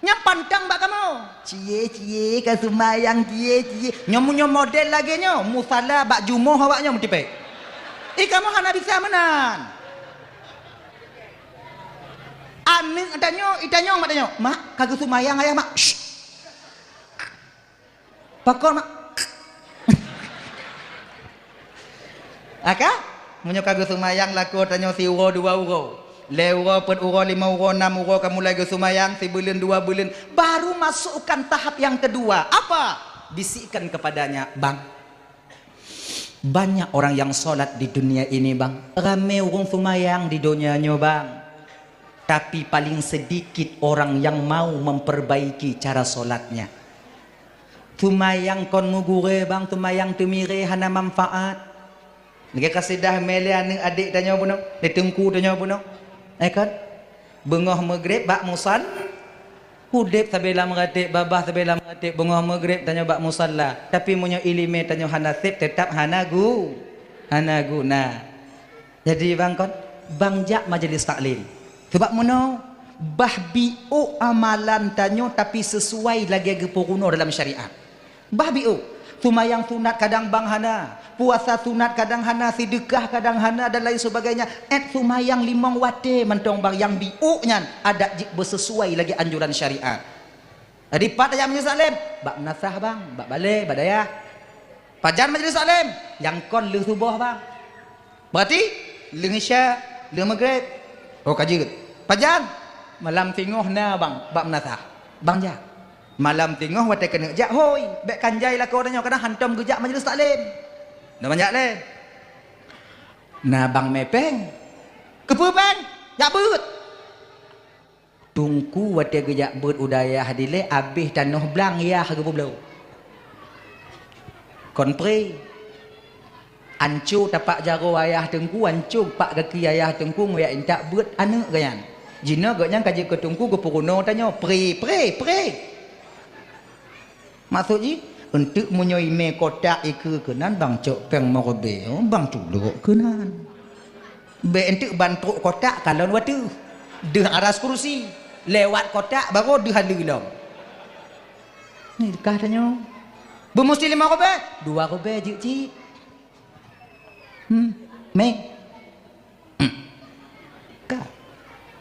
Nyan pantang bak kamoe. Cie, cie, ka seumayang, cie, cie. Nyoe meunyoe model lagée nyoe, musala bak jumoh awak nyoe meutipék. Ih, kamoe hana bisa meunan. Aneuk tanyoe, itanyong mak tanyoe, "Mak, ka geuseumayang ayah, Mak?" Pakon, Mak? Aka? Meunyoe ka geuseumayang lakoe tanyoe siuroe dua uroe. Lhée uroe, peuet uroe, limong uroe, nam uroe ka mulai geuseumayang, sibuleuen, dua buleuen, baru masukkan tahap yang kedua. Apa? Bisikkan kepadanya, "Bang, banyak orang yang sholat di dunia ini, Bang. Ramé ureuëng seumayang di donya nyoe, Bang. Tapi paling sedikit orang yang mau memperbaiki cara sholatnya." Seumayang kon meugurée bang, seumayang teumirée hana manfaat. Lagée kasidah mé lé aneuëk adék tanyoe bunoe, lé teungku tanyoe bunoe. Eh kan? Beungoh meugreb bak musal, udeb sabé lam ratéb, babah sabé lam ratéb, beungoh meugreb tanyoe bak musala. Tapi meunyoe iéleumé tanyoe hana sép, teutab hana gu-, hana guna. Jadi bang kon, bang jak majlis taklim. Sebab meunoe, bah biôk amalan tanyoe tapi sesuai lagée geupeurunoe dalam syariat. Bah biôk, seumayang sunat kadang bang hana, puasa sunat kadang hana, seudeukah kadang hana dan lain sebagainya. Ét seumayang limong watée mantong bang nyang biôk nyan adat jeuet beusesuai lagée anjuran syariat. Jadi pat tajak majlis taklim, bak meunasah bang, bak balée, bak dayah. Pajan majlis taklim, nyang kon lheueh suboh bang. Berarti lheueh isya, lheueh meugreb. Oh ka jeuet. Pajan? Malam singoh na bang, bak meunasah. Bang jak. Malam singoh watée keuneuk jak hôi, bék kan jai lakoe tanyoe kadang hantom geujak majlis taklim. Na bang jak lé. Na bang mé péng. Keupeue péng? Jak beuet. Teungku watée geujak beuet u dayah dilée abéh tanoh blang yah geupeubloe. Kon pré. Anco tapak jaroe ayah teungku, anco pak gaki ayah teungku, ngoyak intak beuet aneuëk geuh nyan. Jinoe geuh nyan ka jeuet keu teungku geupeurunoe tanyoe, pré, pré, pré. Maksud jih, eunteuk meunyoe imé kotak ikeue keunan bang cok péng meureubi, oh, bang tulok keunan. Bék eunteuk ban trok kotak kalon watée. Deuh aras kursi, lewat kotak baru deuh aleue lom. Ni kah tanyoe. Beumusti lima rubée, dua rubée jeuet cit. Hmm. Mé. Hmm. Ka.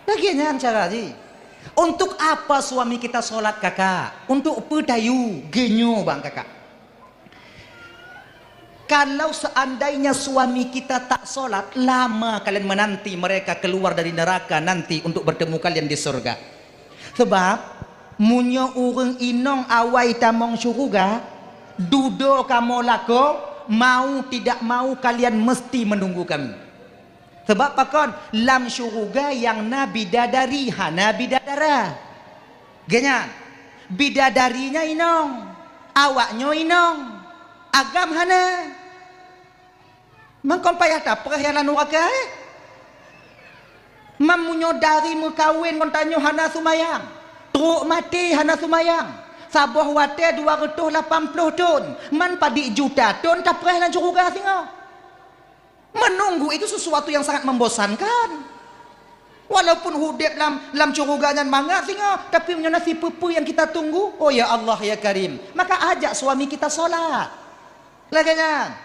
Lagée nyan cara jih. Untuk apa suami kita sholat, Kakak? Untuk peue tayue? Geunyoe bang, Kakak. Kalau seandainya suami kita tak sholat, lama kalian menanti mereka keluar dari neraka nanti untuk bertemu kalian di surga. Sebab, meunyoe ureuëng inong awai tamong syeuruga, dudoe kamoe lakoe, mau tidak mau kalian mesti menunggu kami. Sebab pakon? Lam syeuruga nyang na bidadari, hana bidadara. Geuh nyan, bidadari nyan inong, awaknyoe inong, agam hana. Mangkon payah tapreh nyang lam nuraka, eh? Man meunyoe dari meukawen ngon tanyoe hana seumayang, trok maté hana seumayang, saboh watée dua reutôh lapan ploh thon, man padit juta thon tapreh lam syeuruga singoh. Menunggu itu sesuatu yang sangat membosankan. Walaupun udeb lam, lam syeuruga nyan mangat singoh, tapi meunyoe na sipeue-peue nyang kita tunggu, oh ya Allah, ya Karim, maka ajak suami kita sholat. Lagée nyan.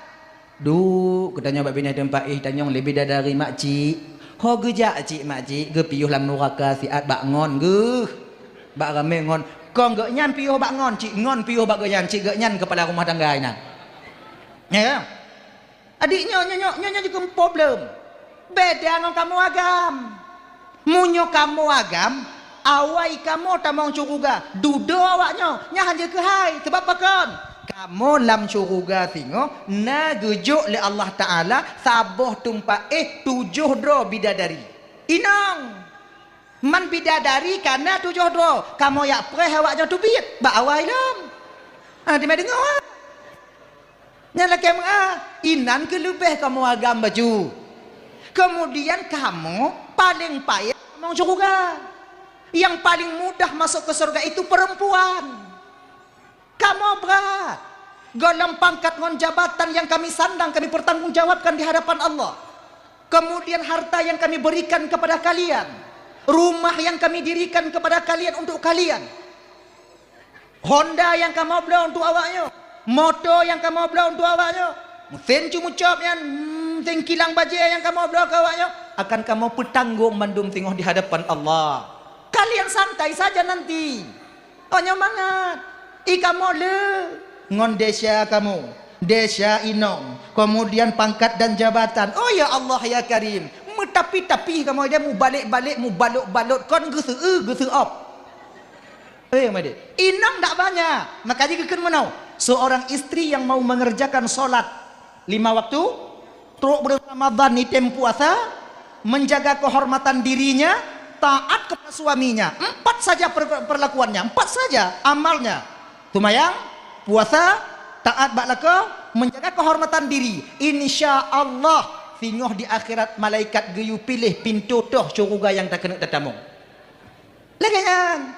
Duek, geutanyoe bak binéh teumpat éh tanyong leubeh dari makcik. Ho geujak cik makcik, geupiôh lam nuraka siat bak ngon geuh. Bak ramé ngon. Kong geuh nyan piôh bak ngon, cik ngon piôh bak geuh nyan, cik geuh nyan keupala rumah tangga inan. Ya, ya. Adik nyoe, nyoe, nyoe, nyoe, nyoe jikeuem problem. Beda ngon kamoe agam. Meunyoe kamoe agam, awai kamoe tamong syeuruga, dudoe awaknyoe, nyan hana keuhai. Sabab pakon? Kamoe lam syeuruga singoh na geujok lé Allah Taala saboh teumpat éh tujoh droe bidadari. Inong! Man bidadari ka na tujoh droe, kamoe jak preh awaknyoe teubiet bak awai lom. Ah, teuma deungoe, ah. Nyan lakée meu'ah, inan keuleubeh kamoe agam baju. Kemudian kamoe paleng payah tamong syeuruga. Yang paling mudah masuk ke surga itu perempuan. Kamoe brat. Golom pangkat ngon jabatan yang kami sandang kami pertanggungjawabkan di hadapan Allah. Kemudian harta yang kami berikan kepada kalian, rumah yang kami dirikan kepada kalian untuk kalian. Honda nyang kamoe bloe untuk awaknyoe, moto nyang kamoe bloe untuk awaknyoe, meusén cumucop nyan, hmm, meusén kilang bajée nyang kamoe bloe keu awaknyoe, akan kamoe peutanggong mandum singoh di hadapan Allah. Kalian santai saja nanti. Oh, nyoe mangat. I kamoe le ngon desya kamoe, desya inong, kemudian pangkat dan jabatan. Oh, ya Allah, ya Karim, meutapi-tapi kamoe dia mubalek-balek, mubalot-balot, kon geuseu-, geuseuop. Eh, made. Inong dak banyak. Makanya geukheun meunoe, seorang istri yang mau mengerjakan sholat lima waktu, trok bulan Ramadan ni tem puasa, menjaga kehormatan dirinya, taat kepada suaminya. Empat saja per-, perlakuannya, empat saja amalnya. Seumayang, Puasa, taat bak lakoe, menjaga kehormatan diri. Insya Allah, singoh di akhirat malaikat geuyue piléh pintoe toh syeuruga nyang takeuneuk tatamong. Lagée nyan.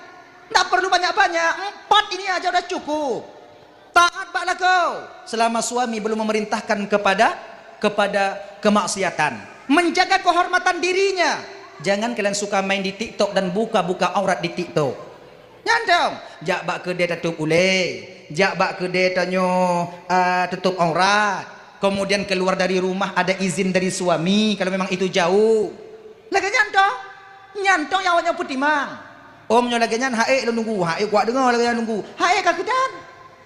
Tak perlu banyak-banyak. Empat ini aja udah cukup. Taat bak lakoe selama suami belum memerintahkan kepada kepada kemaksiatan. Menjaga kehormatan dirinya. Jangan kalian suka main di TikTok dan buka-buka aurat di TikTok. Nyan dong, jak bak keudée tatôb ulée, jak bak keudée tanyoe, a, tutôb aurat. Kemudian keluar dari rumah ada izin dari suami kalau memang itu jauh. Lagée nyan dong. Nyan dong nyang awaknyoe peutimang. Om nyoe lagée nyan, haék lôn nunggu, haék kuat deungoe lagée nyan nunggu. Haék ka keudan.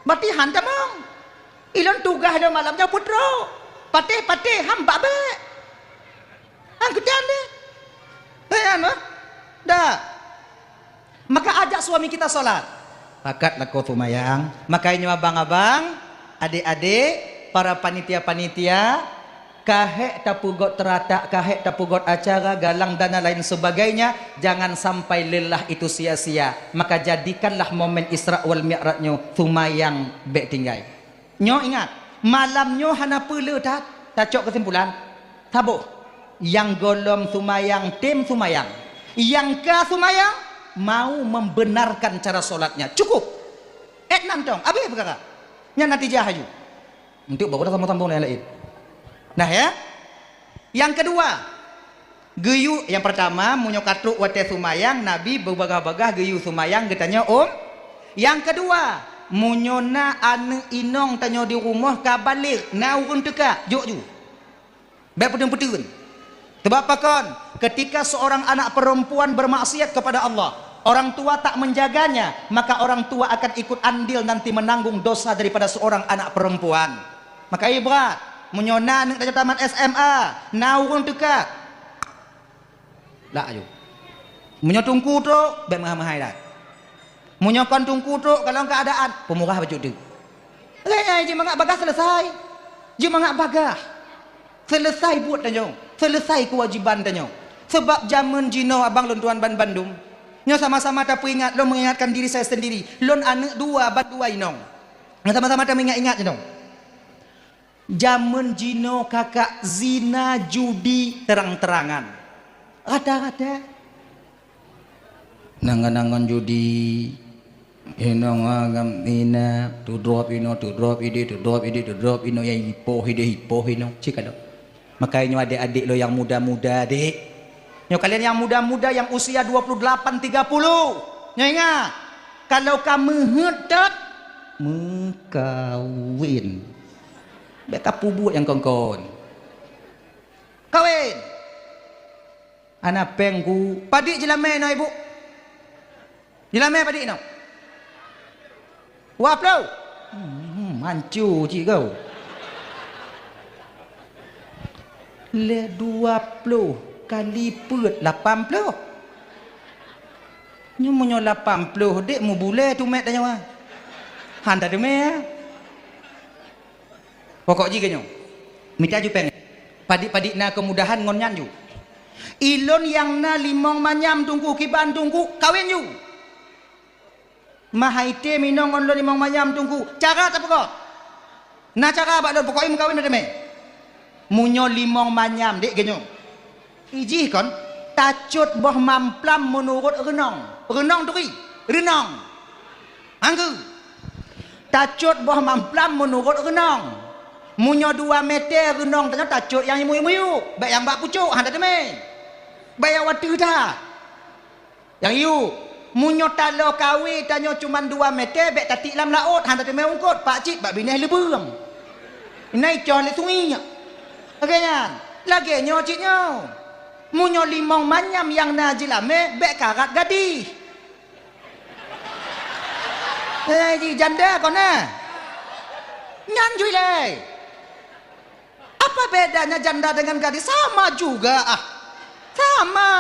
Berarti han tamong. Ilôn tugaih lôn malam nyoe peutrok. Patéh-patéh han bak bék. Han keudan deh. Hei, han, bah? Dak. Maka ajak suami kita salat. Pakat lakoe seumayang. Maka nyoe abang-abang, adék-adék, para panitia-panitia, ka hék tapeugot teuratak, ka hék tapeugot acara, galang dana lain sebagainya, jangan sampai lelah itu sia-sia. Maka jadikanlah momen Isra wal Mi'raj nyoe seumayang bék tinggai. Nyoe ingat, malam nyoe hana peue le that, tacok keusimpulan. Saboh, nyang gohlom seumayang tem seumayang. Nyang ka seumayang mau membenarkan cara solatnya. Cukup. Et nan dong, habéh peukara. Nyan natijah aju. Untuk bawa sama-sama lain-lain. Nah ya. Nyang keudua, geuyue, nyang peurtama, meunyoe ka trok watée seumayang, Nabi beubagaih-bagaih geuyue seumayang geutanyoe, um. Nyang keudua, meunyoe na aneuëk inong tanyoe di rumoh ka balek, na ureuëng teuka, jok ju. Bék peuteun-peuteun. Sebab pakon? Ketika seorang anak perempuan bermaksiat kepada Allah, orang tua tak menjaganya, maka orang tua akan ikut andil nanti menanggung dosa daripada seorang anak perempuan. Maka ié brat, meunyoe na aneuëk tanyoe tamat S M A, na ureuëng teuka. Lak aju. Meunyoe teungku trok, bék meuhai-meuhai that. Meunyoe kon teungku trok, kalon keuadaan, peumurah bacut teuk. Lagée nyan jimangat bagaih selesai. Jimangat bagaih. Selesai buet tanyoe. Selesai keuwajiban tanyoe. Sebab jamén jinoe abang lôn tuan ban bandum. Nyoe sama-sama tapeuingat, lôn mengingatkan diri saya sendiri. Lôn aneuëk dua ban dua inong. Nyoe sama-sama tameuingat-ingat jinoe. Jamén jinoe kakak zina judi terang-terangan. Rata-rata. Nangan-nangan judi, inong agam ina, tudrop ino, tudrop idi, tudrop idi, tudrop ino, nyang ipoh idi, ipoh ino, cik ada. Makanya nyoe adik-adik lo yang muda-muda, dek. Nyoe kalian yang muda-muda yang usia dua puluh delapan, tiga puluh. Nyoe ingat, kalau ka meuheuet that, meukawin. Bék ka pubuet nyang kon-kon. Kawin. Ana péng ku, padit jilamé inoe, Ibu? Jilamé padit inoe? Dua ploh. Hmm, mancu cit kau. Lé dua ploh kali peuet lapan ploh. Nyoe meunyoe lapan ploh dek mubulée tumet tanyoe. Han tateumé. Pokok jih keu nyoe, mita ju péng. Padit-padit na keumudahan ngon nyan ju. Ilôn nyang na limong manyam teungku, kiban teungku, kawén ju. Mahai tem inong ngon lôn limong manyam teungku, cara tapeugot. Na cara bak lôn, pokok jih meukawen na teumé. Meunyoe limong manyam dek keu nyoe. Ijih kon, tacot boh mamplam meunurot reunong. Reunong turi, reunong. Anggeue. Tacot boh mamplam meunurot reunong. Meunyoe dua meter reunong tanyoe tacot nyang miyueb-miyueb, bék nyang bak pucok, han tateumé. Bék nyang wateuh that. Nyang yue, meunyoe taloe kawé tanyoe cuman dua meter, bék tatiek lam laôt, han tateumé eungkôt, pakcit bak binéh leubeueng. Inan icoh lé sungi nyan. Lagée nyan, lagée nyoe cit nyoe. Meunyoe limong manyam nyang na jilamé, bék karat gadih. Eh, ji janda kon na. Nyan ju ilée. Apa bedanya janda dengan gadis? Sama juga, ah. Sama.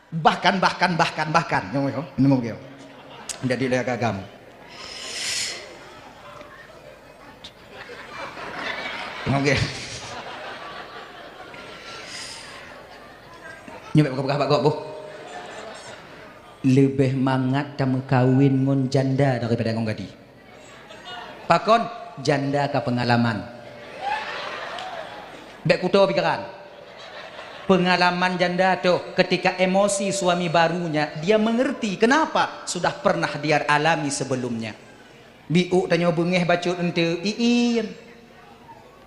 Bahkan, bahkan, bahkan, bahkan. Nyoe, nyoe, nyoe, nyoe. Jadi lé agam. Oke. Nyoe bék peugah bak gob, boh. Leubeh mangat tameukawen ngon janda daripada ngon gadis. Pakon? Janda ka pengalaman. Bèk kuto pikiran. Pengalaman janda toh, ketika emosi suami barunya, dia mengerti kenapa sudah pernah dia alami sebelumnya. Biôk tanyoe beungéh bacut eunteuk, iin.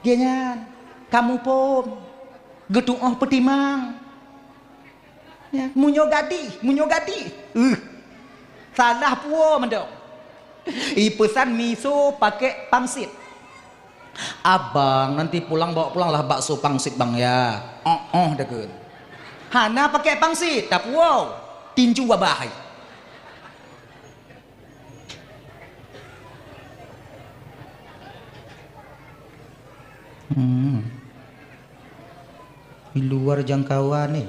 Dia nyan, kamoe phôn, geutu'oh peutimang. Ya, meunyoe gadih, meunyoe gadih, uh, salah puwoe mantong. Ipeusan miso pakai pangsit. "Abang, nanti pulang bawa pulanglah bakso pangsit, Bang, ya." "Oh, oh," takheun. Hana pakai pangsit, tapuwoe. Tinju abah hai. Hmm. Di luar jangkauan ni.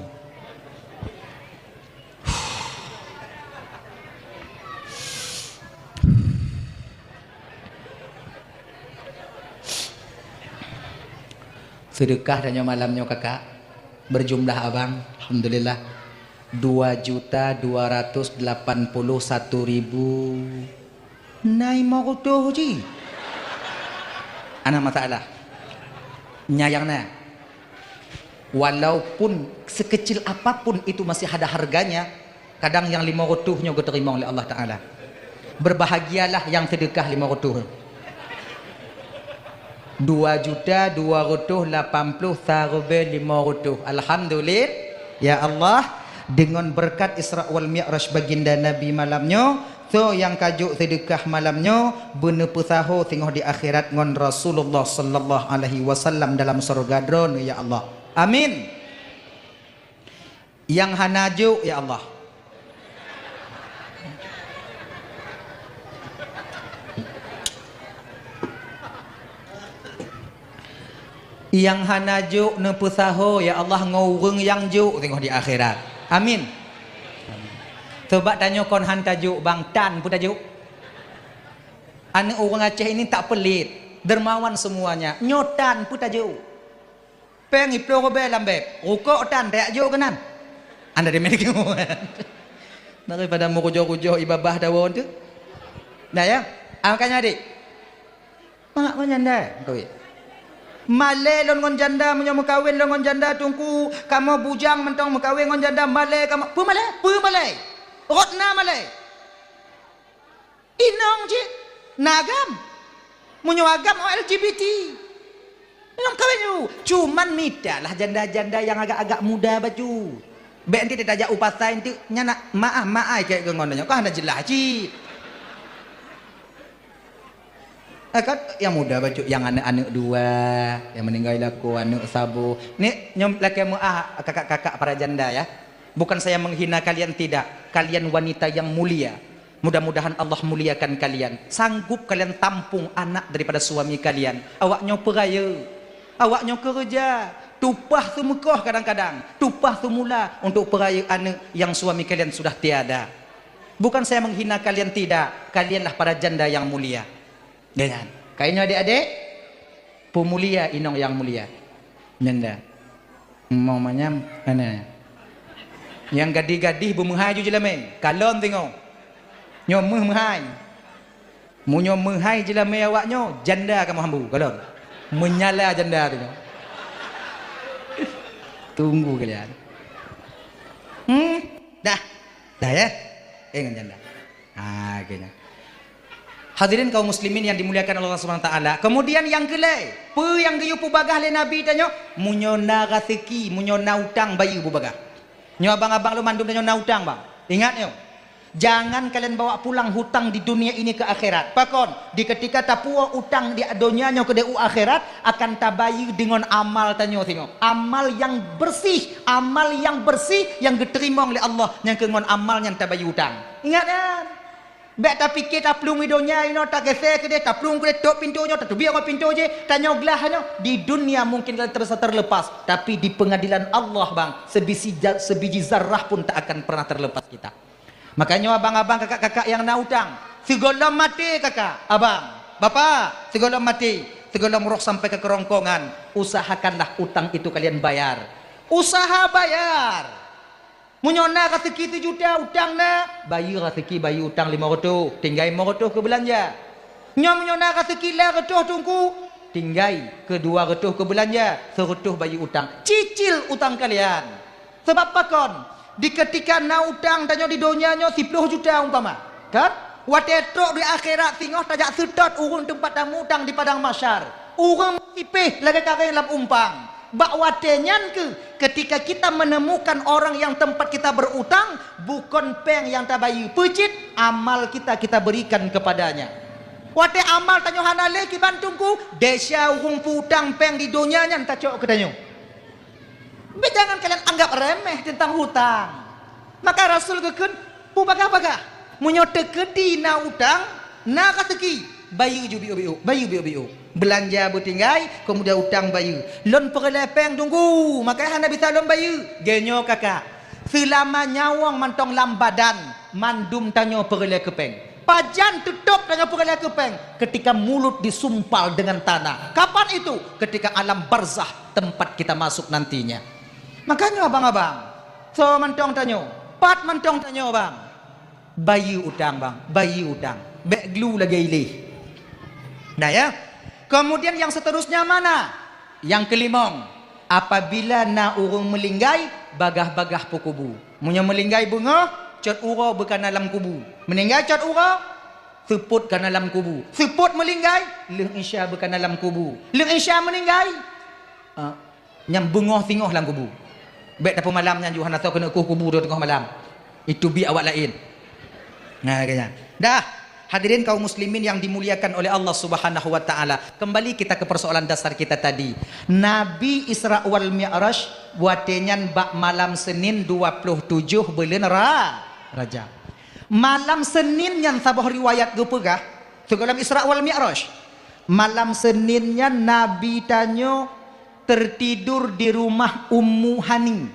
Seudeukah tanyoe malam nyoe, Kakak. Berjumlah, Abang, alhamdulillah, dua juta dua ratus delapan puluh satu ribu. Na limong reutôh cit. Hana masalah. Nyan nyang na. Walaupun sekecil apapun itu masih ada harganya, kadang nyang limong reutôh nyoe geuteurimong lé Allah Taala. Berbahagialah nyang seudeukah limong reutôh. Dua juta dua ratus lapan puluh sareubee lima ratus. Alhamdulillah. Ya Allah, deungon beureukat Isra wal Mi'raj baginda Nabi malam nyoe, soe nyang ka jok seudeukah malam nyoe, beuneupeusaho singoh di akhirat ngon Rasulullah sallallahu alaihi wasallam dalam syeuruga Droeneuh, ya Allah. Amin. Nyang hana jok, ya Allah. Nyang hana jok neupeusaho, ya Allah, ngon ureuëng nyang jok teungoh di akhirat. Amin. Coba tanyoe kon han tajok, bang, tan peue tajok? Aneuk ureuëng Aceh ini tak pelit, dermawan semuanya. Nyoe tan peue tajok? Péng iploh rubée lam beb, rukok tan tajak jok keunan. Anda di Amerika. Daripada meurujoh-rujoh ibabah dawa tu. Nah ya, angkanya adik. Mak ngon janda meukawen. Malée lôn ngon janda, meunyoe meukawen lôn ngon janda, Teungku, kamoe bujang mantong meukawen ngon janda, malée kamoe. Peue malée? Peue malée? Rot na malée. Inong cit, na agam. Meunyoe agam, oh, L G B T. Lôn kawén ju. Cuman mitalah janda-janda nyang agak-agak muda bacut. Bék nanti tajak u pasai nanti, nyan nak maah, maai keu ngon nyoe. Kah hana jeulaih cit. Eh, kan nyang muda bacut, nyang aneuk-aneuk dua, nyang meuninggai lakoe, aneuk saboh. Ni, nyoe lakée meuah kakak-kakak para janda, ya. Bukan saya menghina kalian, tidak. Kalian wanita yang mulia. Mudah-mudahan Allah muliakan kalian. Sanggup kalian tampung anak daripada suami kalian. Awak nyoe peurayeuk. Awak nyoe keureuja. Tupah seumeukoh kadang-kadang. Tupah seumula untuk peurayeuk aneuk yang suami kalian sudah tiada. Bukan saya menghina kalian, tidak. Kalianlah para janda yang mulia. Dengan. Kainyoe adik-adik, peumulia inong yang mulia. Nyanda. Mau manyam, mana? Nyang gadih-gadih beumeuhai ju jeulamé, kalon tingoh. Nyoe meuh meuhai. Meunyoe meuhai jeulamé awak nyoe, janda kamoe hambu, kalon. Meunyala janda tingoh. Tunggu kalian. Hmm, dah. Dah ya? Eh, ngon janda. Ha, kena. Hadirin kaum muslimin yang dimuliakan Allah Subhanahu wa taala. Kemudian nyang keulhèe, peue nyang geuyue peubagah lé Nabi tanyoe? Meunyoe na raseuki, meunyoe na utang, bayeue beubagah. Nyoe abang-abang lôn mandum tanyoe na utang, bang. Ingat nyoe. Jangan kalian bawa pulang hutang di dunia ini ke akhirat. Pakon? Di ketika tapuwoe utang di donya nyoe keudeh u akhirat, akan tabayeue deungon amal tanyoe singoh. Amal nyang bersih, amal nyang bersih nyang geuteurimong lé Allah nyang keu ngon amal nyang tabayeue utang. Ingat nyan. Bèk tapike taplueng i donya inoe, tageuseue keudeh, taplueng keudeh, tôp pintoe nyoe, tateubiet ngon pintoe jéh, tanyoe glah nyoe. Di dunia mungkin kita bisa terlepas, tapi di pengadilan Allah, bang, sebiji ja-, sebiji zarah pun tak akan pernah terlepas kita. Makanya abang-abang, kakak-kakak yang na utang, sigohlom maté kakak, abang, bapak, sigohlom maté, sigohlom roh sampai ke kerongkongan, usahakanlah utang itu kalian bayar. Usaha bayar. Meunyoe na raseuki sijuta utang na, bayeue raseuki, bayeue utang limong reutôh, tinggai limong reutôh keu beulanja. Nyoe meunyoe na ka sikila reutôh Teungku, tinggai keu dua reutôh keu beulanja, seureutôh bayeue utang. Cicil utang kalian. Sabab pakon? Di keutika na utang tanyoe di donya nyoe siploh juta umpama, kan? Watée trok di akhirat singoh tajak seutôt ureuëng teumpat tamutang di padang mahsyar. Ureuëng meusipéh lagée karéng lam umpang. Bak watée nyan keuh, ketika kita menemukan orang yang tempat kita berutang, bukon péng nyang tabayeue, peucit amal kita, kita berikan kepadanya. Watée amal tanyoe hana lé kiban Teungku, desya ureuëng peu-utang péng di donya nyan tacok keu tanyoe. Bék jangan kalian anggap remeh tentang hutang. Maka Rasul geukheun, "Peubagah-bagah. Meunyoe teukeudi na utang, na raseuki, bayeue ju biôk-biôk, bayeue biôk-biôk. Beulanja beutinggai, keumudian utang bayeue. Lôn peureulée péng Teungku, maka hana bisa lôn bayeue." Geunyoe kakak, seulama nyawöng mantong lam badan, mandum tanyoe peureulée keu péng. Pajan teutôb tanyoe peureulée keu péng? Ketika mulut disumpal dengan tanah. Kapan itu? Ketika alam barzakh, tempat kita masuk nantinya. Makanya abang-abang, soe mantong tanyoe, pat mantong tanyoe bang, bayeue utang bang, bayeue utang. Bék glu lagée ileh. Nah ya. Kemudian yang seterusnya mana? Nyang keulimong, apabila na ureuëng meulinggai, bagah-bagah peukubu. Meunyoe meulinggai beungoh, cot uroe beukana lam kubu. Meuninggai cot uroe, seupôt kana lam kubu. Seupôt meulinggai, lheueh isya beukana lam kubu. Lheueh isya meuninggai, ah, nyang beungoh singoh lam kubu. Bék tapeumalam nyan ju hana soe keuneuk kueh kubu teungoh malam. Itu bi awak laén. Nah, kaya. Dah, hadirin kaum muslimin yang dimuliakan oleh Allah Subhanahu wa taala. Kembali kita ke persoalan dasar kita tadi. Nabi Isra wal Mi'raj watée nyan bak malam Senin dua puluh tujoh buleuen Ra-, Rajab. Malam Senin nyan saboh riwayat geupeugah, sigohlom Isra wal Mi'raj. Malam Senin nyan Nabi tanyoe tertidur di rumah Ummu Hani.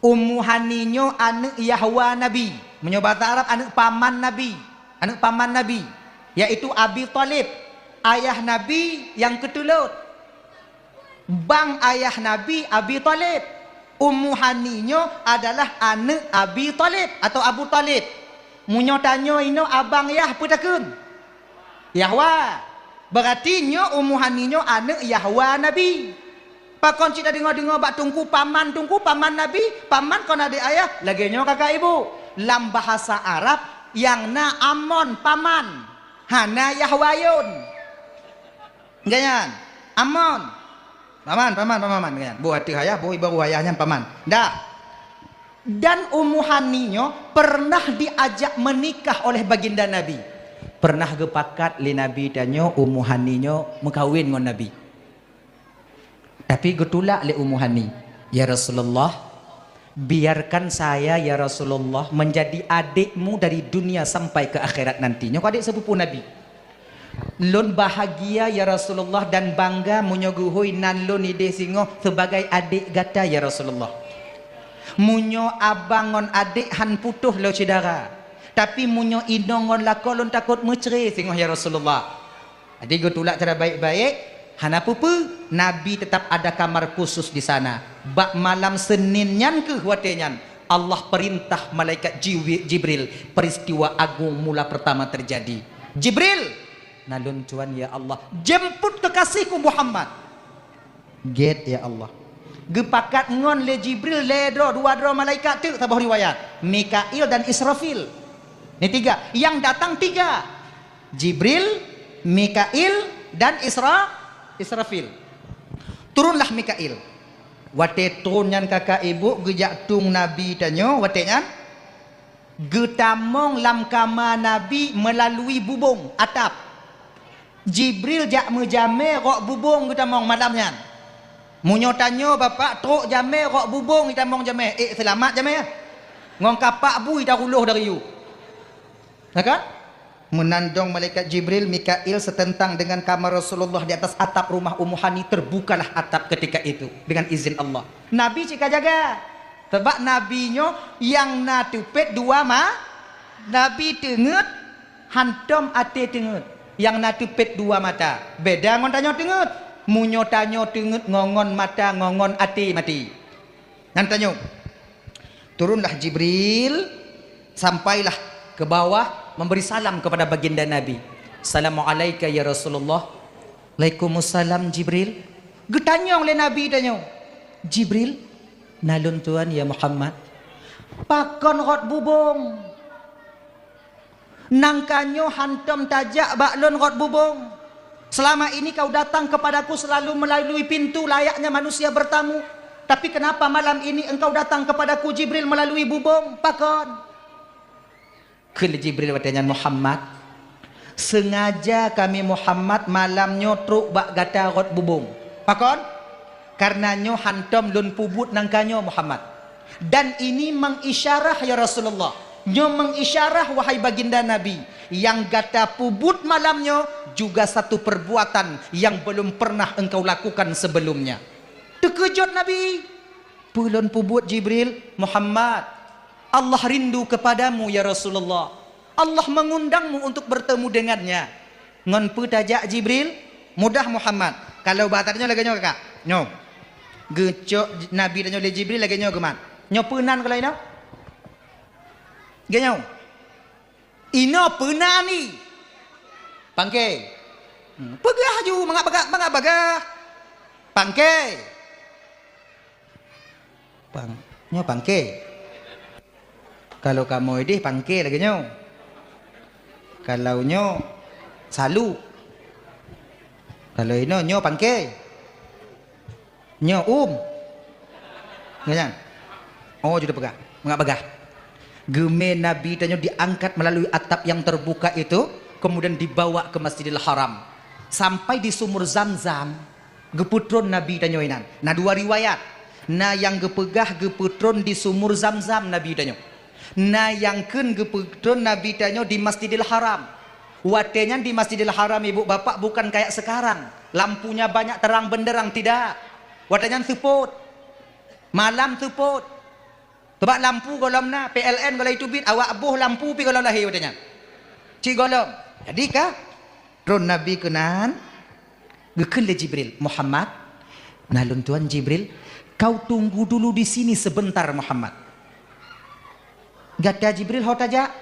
Ummu Hani nyoe aneuëk Yahwa Nabi. Meunyoe basa Arab, aneuëk paman Nabi. Aneuëk paman Nabi, yaitu Abi Thalib, ayah Nabi nyang keutulot. Bang ayah Nabi Abi Thalib. Ummu Hani nyoe adalah aneuëk Abi Thalib atau Abu Thalib. Meunyoe tanyoe inoe abang yah peue takheun? Yahwa. Berarti nyoe Ummu Hani nyoe aneuëk Yahwa Nabi. Pakon cit tadeungoe-deungoe bak teungku paman, teungku paman Nabi, paman kon adék ayah, lagée nyoe kakak ibu. Lam bahasa Arab nyang na amon paman, hana Yahwa yon. Nyan, amon. Paman, paman, paman, paman, nyan. Boh ateueh ayah, boh ibaroe ayah nyan paman. Dah. Dan Ummu Hani nyoe pernah diajak menikah oleh baginda Nabi. Pernah geupakat lé Nabi tanyoe Ummu Hani nyoe meukawen ngon Nabi. Tapi geutulak lé Ummu Hani, "Ya Rasulullah, biarkan saya, ya Rasulullah, menjadi adikmu dari dunia sampai ke akhirat nanti." Nyoe adék sepupu Nabi. "Lôn bahagia, ya Rasulullah, dan bangga meunyoe geuhôi nan lôn idéh singoh sebagai adék gata, ya Rasulullah. Meunyoe abang ngon adék han putôh lé syedara, tapi meunyoe inong ngon lakoe lôn takot meucre singoh, ya Rasulullah." Jadi geutulak cara baik-baik, hana peue-peue, Nabi tetap ada kamar khusus di sana. Bak malam Senin nyan keuh watée nyan, Allah perintah malaikat Jiwi-, Jibril, peristiwa agung mula pertama terjadi. "Jibril, na lôn tuan ya Allah, jemput kekasihku Muhammad." Gét ya Allah. Geupakat ngon lé Jibril lé droe, dua droe malaikat teuk saboh riwayat, Mikail dan Israfil. Ni tiga, yang datang tiga. Jibril, Mikail, dan Isra-, Israfil. Turunlah Mikail. Watée turun nyan kakak ibu geujak tueng Nabi tanyoe, watée nyan geutamong lam kama Nabi meulalu bubông atap. Jibril jak meujamé rok bubông geutamong malam nyan. Meunyoe tanyoe bapak trok jamé rok bubông geutamong jamé, ék seulamat jamé. Ngon kapak bui taruloh dari yue. Na kan? Meunan dong malaikat Jibril, Mikail seuteuntang dengan kama Rasulullah di atas atap rumah Ummu Hani, terbukalah atap ketika itu dengan izin Allah. Nabi cit ka jaga. Sabab Nabi nyoe nyang na teupet dua ma-, Nabi teungeut hantom até teungeut, nyang na teupet dua mata. Beda ngon tanyoe teungeut. Meunyoe tanyoe teungeut ngon, ngon mata, ngon, ngon até maté. Nyan tanyoe. Turunlah Jibril, sampailah ke bawah, memberi salam kepada baginda Nabi. "Assalamu'alaika ya Rasulullah." "Alaikumussalam Jibril." Geutanyong lé Nabi tanyoe, "Jibril, na lôn tuan ya Muhammad, pakon rot bubông? Nangka nyoe hantom tajak bak lôn rot bubông. Selama ini kau datang kepadaku selalu melalui pintu layaknya manusia bertamu. Tapi kenapa malam ini engkau datang kepadaku Jibril melalui bubông? Pakon?" Kheun lé Jibril watée nyan, "Muhammad, sengaja kami Muhammad malam nyoe trok bak gata rot bubông. Pakon? Kareuna nyoe hantom lôn peubuet nangka nyoe Muhammad. Dan ini mengisyarah ya Rasulullah, nyoe mengisyarah wahai baginda Nabi, yang gata peubuet malam nyoe juga satu perbuatan yang belum pernah engkau lakukan sebelumnya." Teukeujot Nabi. "Peue lôn peubuet Jibril?" "Muhammad, Allah rindu kepadamu ya Rasulullah. Allah mengundangmu untuk bertemu dengannya." "Ngon peue tajak Jibril?" "Mudah Muhammad. Kalau bak tanyoe lagée nyoe kakak. Nyoe." Geucok Nabi tanyoe lé Jibril lagée nyoe geumat. "Nyoe peue nan kalau inoe?" "Lagée nyoe." "Inoe peue nan?" "Pangke." Hmm, peugah laju, mangat bagah, mangat bagah. "Pangke." Pang-, nyoe pangke. Kalau kamoe ideh pangke lagée nyoe. Kalau nyoe salu. Kalau inoe nyoe pangke. Nyoe um. Nyan. Oh, jeuet peugah. Mangat bagah. Geumé Nabi tanyoe diangkat melalui atap yang terbuka itu, kemudian dibawa ke Masjidil Haram. Sampai di sumur Zamzam, geupeutron Nabi tanyoe inan. Na dua riwayat. Na nyang geupeugah geupeutron di sumur Zamzam Nabi tanyoe. Na nyang kheun geupeutron Nabi tanyoe di Masjidil Haram. Watée nyan di Masjidil Haram, ibu bapak, bukan kayak sekarang. Lampunya banyak terang benderang, tidak. Watée nyan seupôt. Malam seupôt. Teubak lampu gohlom na, P L N gohlom teubiet, awak boh lampu pih gohlom lahé watée nyan. Cit gohlom. Jadi ka tron Nabi keunan, geukheun lé Jibril, "Muhammad, na lôn tuan Jibril, kau tunggu dulu di sini sebentar Muhammad." "Gata Jibril ho tajak?"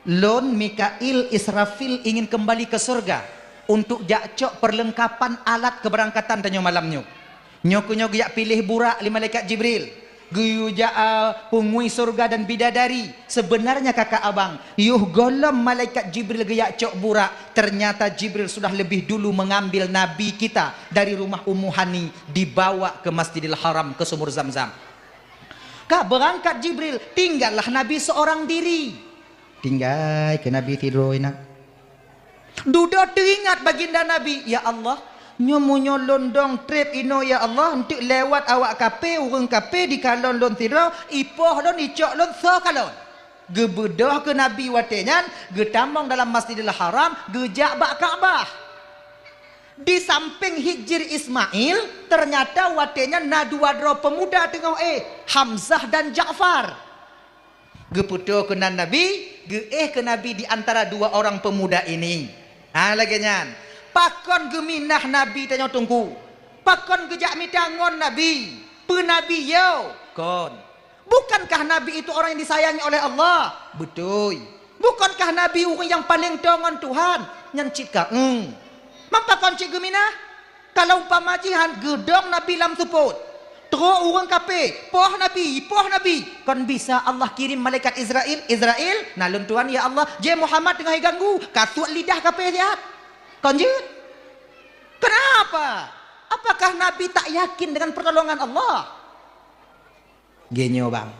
"Lôn, Mikail, Israfil ingin kembali ke surga untuk jak cok perlengkapan alat keberangkatan tanyoe malam nyoe. Nyoe keuh nyoe geujak piléh burak lé malaikat Jibril. Geuyue jak, a, peungui surga dan bidadari. Sebenarnya kakak abang, yoh gohlom malaikat Jibril geujak cok burak, ternyata Jibril sudah lebih dulu mengambil Nabi kita dari rumah Ummu Hani, dibawa ke Masjidil Haram, ke Sumur Zamzam." Ka beurangkat Jibril, tinggallah Nabi seorang diri. Tinggai keu Nabi sidroe inan. Dudoe teuingat baginda Nabi, "Ya Allah, nyoe meunyoe lôn dong treb inoe ya Allah, eunteuk lewat awak kaphé, ureuëng kaphé dikalon lôn sidroe, ipoh lôn, icok lôn, soe kalon?" Geubeudôh keu Nabi watée nyan, geutamong dalam Masjidil Haram, geujak bak Ka'bah. Di sampéng Hijir Ismail, ternyata watée nyan na dua droe peumuda teungoh éh, Hamzah dan Ja'far. Geupeutoe keunan Nabi, geuéh keu Nabi di antara dua orang peumuda ini. Ha, lagée nyan. Pakon geuminah Nabi tanyoe Teungku? Pakon geujak mita ngon Nabi? Peue Nabi yo? Kon. Bukankah Nabi itu orang yang disayangi oleh Allah? Beutôi. Bukankah Nabi ureuëng nyang paleng toe ngon Tuhan? Nyan cit ka, eng. Man pakon cit geuminah? Kalau umpama jih han geudong Nabi lam seupôt, trok ureuëng kaphé, poh Nabi, poh Nabi, kon bisa Allah kirim malaikat Israel, "Israel, na lôn tuan ya Allah, jeh Muhammad teungoh jiganggu, kasuet lidah kaphé siat." Kon jeuet? Kenapa? Apakah Nabi tak yakin dengan pertolongan Allah? Geunyoe bang,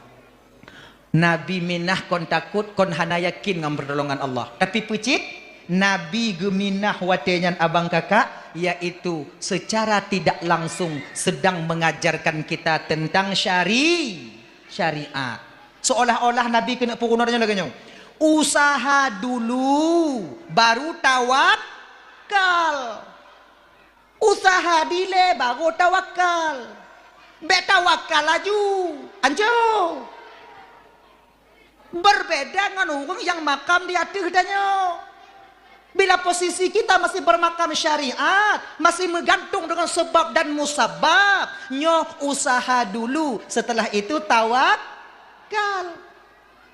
Nabi minah kon takot, kon hana yakin ngon pertolongan Allah. Tapi peue cit, Nabi geuminah watée nyan abang kakak, yaitu secara tidak langsung sedang mengajarkan kita tentang syari-, syariat. Seolah-olah Nabi keuneuk peurunoe nyoe lagée nyoe, "Usaha dulu, baru tawakal." Usaha dilée barô tawakal. Bék tawakal laju, ancô. Berbeda ngon ureuëng nyang makam di ateueh tanyoe. Bila posisi kita masih bermakam syariat, masih meugantung dengan sebab dan musabab, nyoe usaha dulu, setelah itu tawakal.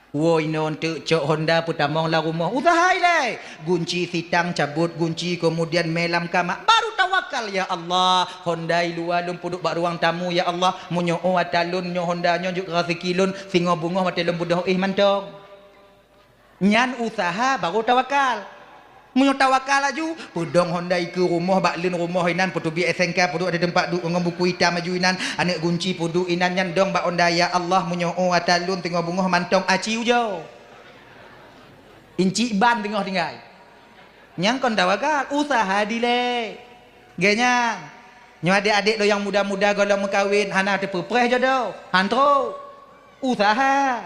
Woe inoe eunteuk cok honda peutamong lam rumoh, useuha ilée. Gunci sitang cabot gunci, keumudian mé lam kama, baru tawakal, "Ya Allah, honda i luwa lôn peuduek bak ruang tamu, ya Allah, meunyoe ata lôn nyoe honda nyoe jeuet raseuki lôn, singoh beungoh watée lôn beudôh éh mantong." Nyan useuha baru tawakal. Meunyoe tawakal laju, peudong honda ikeue rumoh bak leuen rumoh inan, peuteubiet S N K peuduek di teumpat duek ngon buku itam laju inan, aneuëk gunci peuduek inan nyan dong bak honda, "Ya Allah, meunyoe ata lôn teungoh beungoh mantong aci ujoe. Incik ban teungoh tinggai." Nyang kon tawakal, useuha dilée. Geuh nyan, nyoe adék-adék lôn nyang muda-muda gohlom meukawen hana teupeupreh jodoh, han trok. Useuha.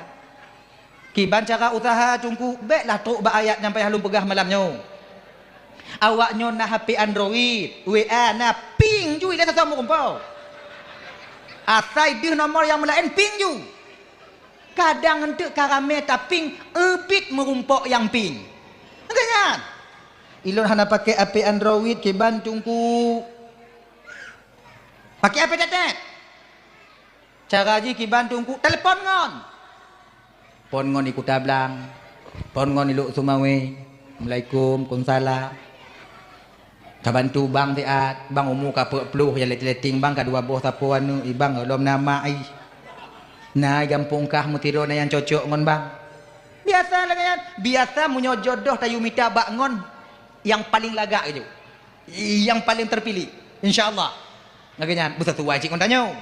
Kiban cara useuha Teungku, béklah trok bak ayat nyang payah lôn peugah malam nyoe. Awak nyoe na H P Android, W A na ping ju ilée sasoe meurumpok. Asai deuh nomor nyang meulaén ping ju. Kadang eunteuk ka ramé taping, eubit meurumpok nyang ping. Geuh nyan. Ilôn hana pakai H P Android kiban Teungku. Pakai H P tetet. Cara jih kiban Teungku, telepon ngon. Phon ngon i Kuta Blang. Phon ngon i Lhokseumawe. Assalamualaikum, waalaikumsalam. Ka bantu bang siat, bang umu ka peuet ploh, ya letting-letting bang ka dua boh sapo aneuëk, i bang lom na mak i. Na i gampông kah meusidroe na nyang cocok ngon bang. Biasa lagée nyan, biasa meunyoe jodoh tayue mita bak ngon nyang paleng lagak keujeuet. Nyang paleng terpilih, insya Allah. Lagée nyan, beusasuai cit ngon tanyoe.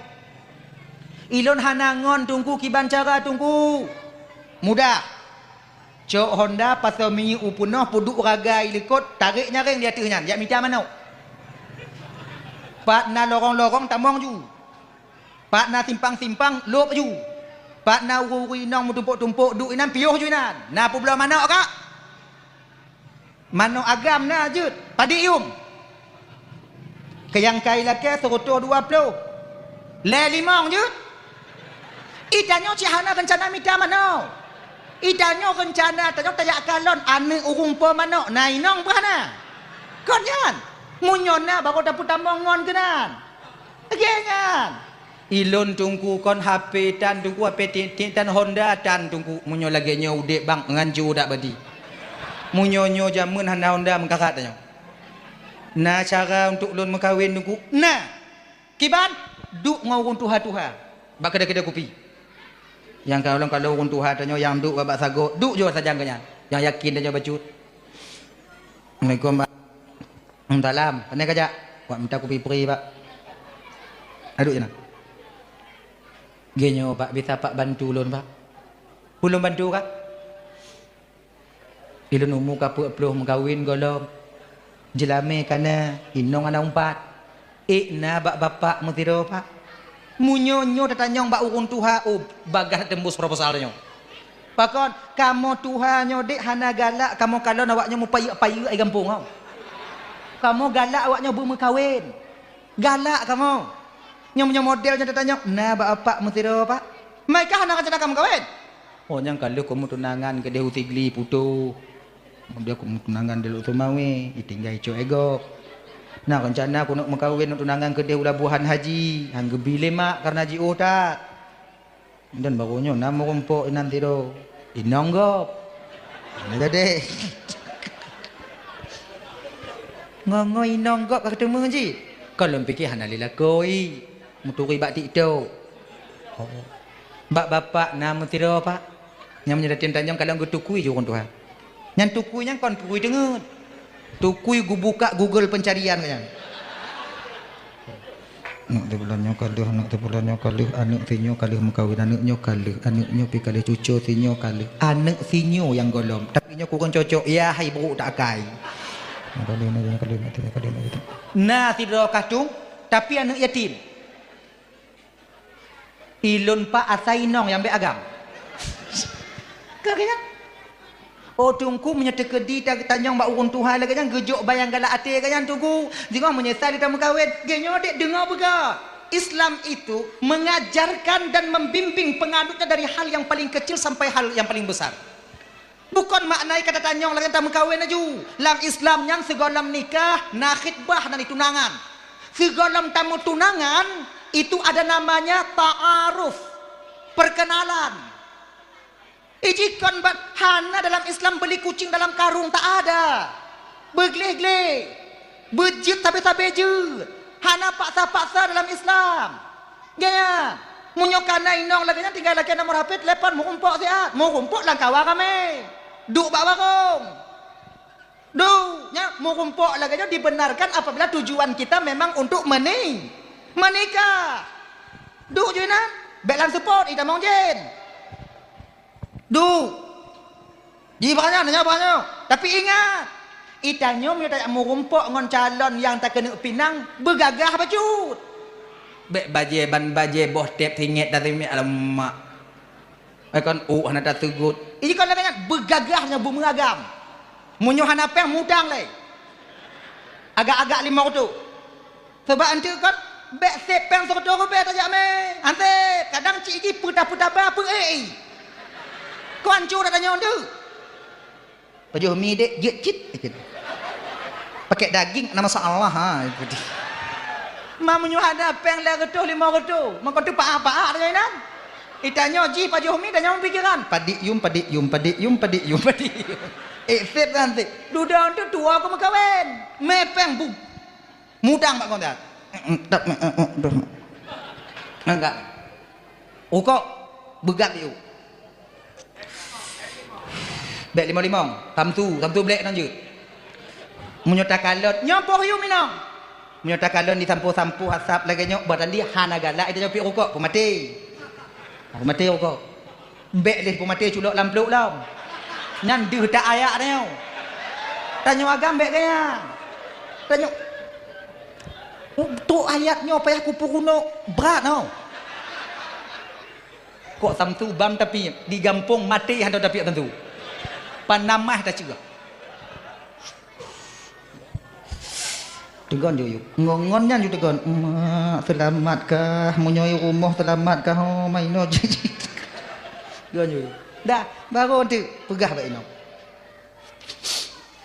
Ilôn hana ngon Teungku kiban cara Teungku. Mudah. Cok honda pasoe minyeuk u peunoh peuduek ragai likot, tarek nyaréng di ateueh nyan, jak mita manok. Pat na lorong-lorong tamong ju. Pat na simpang-simpang lôb ju. Pat na ureuëng-ureuëng inong meutumpôk-tumpôk duek inan piôh ju inan. Na peubloe manok kak? Manok agam na jeuet, padit yuem. Keu nyang kai lakée seureutôh dua ploh. Lhée limong jeuet. I tanyoe cit hana reuncana mita manok. I tanyoe reuncana tanyoe tajak kalon aneuëk ureuëng po manok, na inong bah na. Kon nyan, meunyoe na baru tapeutamong ngon keunan. Lagée nyan. Ilôn Teungku kon H P tan Teungku, H P tiek-tiek tan, honda tan Teungku. Meunyoe lagée nyoe udeb bang, ngancu dak badi. Meunyoe nyoe jameun hana honda meukarat tanyoe. Na cara untuk lôn meukawen Teungku? Na. Kiban? Duek ngon ureuëng tuha-tuha bak keudè-keudè kupi. Nyang kalon-kalon ureuëng tuha tanyoe nyang duek bak sagoe, duek jih sajan keu nyan. Nyang yakin tanyoe bacut. Assalamualaikum, Pak. Salam. Pane kajak? Wak mita kupi pri, Pak. Aduh, jana. Geuh nyoe, Pak, bisa Pak bantu lôn, Pak? Peue lôn bantu, Kak? Ilôn umu ka peuet ploh meukawen gohlom. Jeulamé ka na, inong hana umpat. Ék na bak bapak meusidroe, Pak. Meunyoe nyoe tatanyong bak ureuëng tuha, oh, bagaih teumbus proposal nyoe. Pakon, kamoe tuha nyoe dek hana galak kamoe kalon awak nyoe meupayeuk-payeuk di gampông nyoe. Kamoe galak awak nyoe beumeukawen. Galak kamoe. Nyoe meunyoe model nyoe tatanyong, na bak bapak meusidroe, Pak. Mai kah hana rencana kamoe kawen? Oh, nyang ka lheueh kamoe tunangan keudeh u Sigli putôh. Kemudian kamoe tunangan di Lhokseumawe, ditinggai cok ego. Na rencana kamoe meukawen tunangan keudeh u Labuhan Haji, han geubi lé mak karena jiôh that. Dan baru nyoe na meurumpok inan sidroe. Inong gob. Hana jadi. Ngo-ngo inong gob ka teumeu jih. Kon lôn pike hana lé lakoe. Meuturi bak TikTok. Oh. Bak bapak na meusidroe, Pak. Nyang meunyoe dateng tanyong kalon geutukui jih ureuëng tuha. Nyan tukui nyan kon tukui teungeut. Tukui geubuka Google pencarian nyan. Aneuk teuh bulan nyoe ka lheueh, aneuk teuh bulan nyoe ka lheueh, aneuk sinyoe ka lheueh meukawen, aneuk nyoe ka lheueh, aneuk nyoe pi ka lheueh cucoe sinyoe ka lheueh, aneuk sinyoe nyang gohlom. Tapi nyoe kureueng cocok, ya hai buruk tak akai. Nyoe ka lheueh, nyoe ka lheueh, nyoe ka lheueh, nyoe ka lheueh. Na sidroe kah tueng, tapi aneuk yatim. Ilôn pak asai inong nyang bék agam. Ka geuh nyan. Oh, Teungku, meunyoe teukeudi ta-, tanyong bak ureuëng tuha lagée nyan, geujok bayang galak até geuh nyan, Teungku. Singoh meunyeusai lé tameukawen, geuh nyoe dek deungoe beugöt. Islam itu mengajarkan dan membimbing penganutnya dari hal yang paling kecil sampai hal yang paling besar. Bukon makna kata tanyong lagée tameukawen laju. Lam Islam nyan sigohlom nikah, na khitbah, na tunangan. Sigohlom tameutunangan, itu ada namanya ta'aruf, perkenalan. Jikon ban hana dalam Islam beli kucing dalam karung, tak ada. Beugleh-gleh, beujeuet sabe-sabe jeuet, hana paksa-paksa dalam Islam. Gaya, meunyoe kana inong lagée nyan tinggai lakée nomor H P, telepon, meurumpok siat, meurumpok lam kawa ramé. Duek bak warong. Duek, nyan meurumpok lagée nyoe dibenarkan apabila tujuan kita memang untuk meni-, menikah. Duek ju inan, bék lam seupôt, itamong jén. Duek. Ji bak nyan, nyoe bak nyoe. Tapi ingat, itanyoe meunyoe tajak meurumpok ngon calon nyang takeuneuk pinang, beugagah bacut. Bék bajée ban bajée boh tép singét dan singét alamak. Eh, kon, uh, hana tateugot. Iji kon lagée nyan, beugagah nyoe beumeuragam. Meunyoe hana péng, mutang lé. Agak-agak limong reutôh. Sabab anteuk kon, bék sép péng sireutoh ribée tajak mé. Ansép, kadang cit jih peuta-peuta ba peu-ék. Kon hanco that tanyoe anteuk. Pajoh mi dek, jeuet cit, gitu. Pakai daging, na masalah, ha, gitu. Ma meunyoe hana péng lhée reutôh, limong reutôh, meuko teupaah-paah tanyoe inan. Itanyoe jih pajoh mi, tanyoe pikiran. Padik yum, padik yum, padik yum, padik yum, padik yum. Eh, sép kan, sép. Dudoe tu tuwoe keu meukawen. Mé péng bu. Mudang bak kontak. Enggak. Rukok, beugat yuk. Bék limong-limong, samsu, samsu blék nan jeuet. Meunyoe takalon, nyoe poh yum inong. Meunyoe takalon disampoe-sampoe asap lagée nyoe, bah tandi hana galak, ita nyoe piek rukok, peumaté. Peumaté rukok. Bék lé peumaté culok lam pluek lom. Nyan deuh tak ayak tanyoe. Tanyoe agam bék gaya. Tanyoe, trok ayat nyoe payah kupeurunoe brat nyoe. Kok samsu bam tapi di gampông maté hana tapi samsu. Panamah taceuh. Teugon ju yuk. Ngon, ngon nyan ju teugon. Mak, seulamat kah? Meunyoe i rumoh seulamat kah? Oh, ma inoe jih. Teugon ju yuk. Dah, baru teuk peugah bak inoe.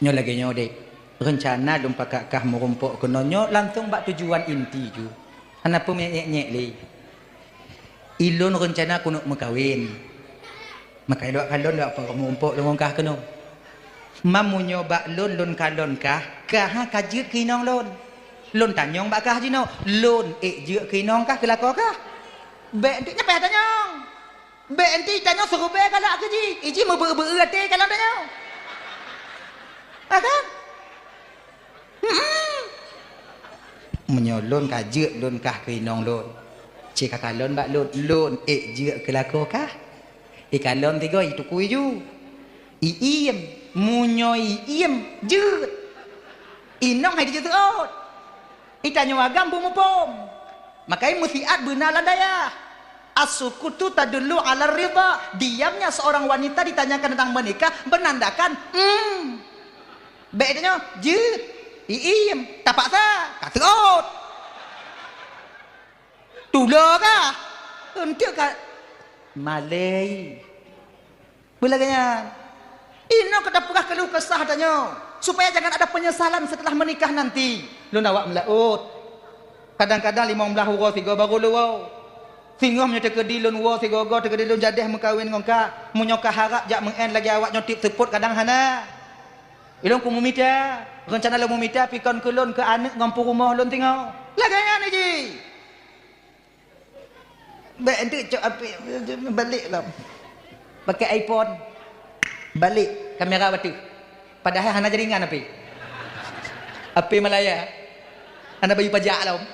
Nyoe lagée nyoe deh. Reuncana lôn pakat kah meurumpok keunoe nyoe langsong bak tujuan inti ju. Hana peue meunyék-nyék lé. Ilôn reuncana keuneuk meukawen. Maka ilôn kalon lôn peurumpok lôn ngon kah keunoe. Ma meunyoe bak lôn, lôn kalon kah, kah ka jeuet keu inong lôn. Lôn tanyong bak kah jinoe, lôn ék jeuet keu inong kah keu lakoe kah? Bék enteuk nyan payah tanyong. Bék enteuk tanyong siribée galak keu jih. Iji meubeu-beu até kalon tanyong. Ha kan? Hmm. Meunyoe lôn ka jeuet lôn kah keu inong lôn, cit ka kalon bak lôn, lôn ék jeuet keu lakoe kah? Ikalon tigoe itukui ju. Iiem, meunyoe iiem, jeuet. Inong hai dijeuet seuôt. Itanyoe agam beumuphom. Makai meusiat beuna lam dayah. As-sukutu tadullu 'ala ridha. Diamnya seorang wanita ditanyakan tentang menikah menandakan, hmm. Bék itanyoe, jeuet. Iiem, tapaksa, ka seuôt. Tulo kah? Enteuk ka malée. Beulagée nyan. Inoe ka tapeugah keuluh kesah tanyoe, supaya jangan ada penyesalan setelah menikah nanti. Lôn awak meulaôt. Kadang-kadang limong blaih uroe sigoe baru lôn woe. Singoh meunyoe teukeudi lôn woe sigoe-goe, teukeudi lôn jadeh meukawen ngon kah, meunyoe kah harab jak meu'en lagée awak nyoe tieb seupôt kadang hana. Ilôn keu meumita, reuncana lôn meumita pi kon keu lôn keu aneuëk ngon peurumoh lôn singoh. Lagée nyan jih. Bék enteuk cok api, balek lom. Pakai iPhone. Balek kamera bateue. Padahai hana jaringan api. Api Malaya. Hana bayeue pajak lom.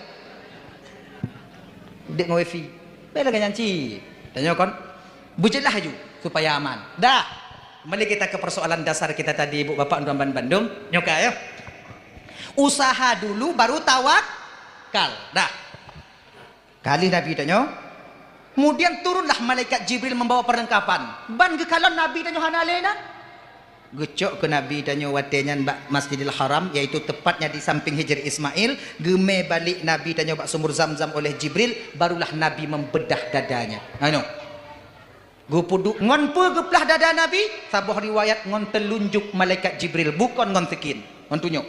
Dek ngon wifi. Bék lagée nyan cit. Tanyoe kon. Beujeulaih aju supaya aman. Dah. Kembali kita ke persoalan dasar kita tadi, Ibu Bapak, tuan-tuan bandum. Nyoe ka ya. Usaha dulu baru tawakal. Dah. Ka lheueh Nabi tanyoe, kemudian turunlah malaikat Jibril membawa perlengkapan. Ban geukalon Nabi tanyoe hana lé nan. Geucok keu Nabi tanyoe watée nyan bak Masjidil Haram, yaitu tepatnya di samping Hijr Ismail. Geumé balek Nabi tanyoe bak sumur Zamzam oleh Jibril, barulah Nabi membedah dadanya. Anu. Geupeuduek ngon peue geuplah dada Nabi? Saboh riwayat ngon teulunjuk malaikat Jibril, bukon ngon sikin, ngon tunyok.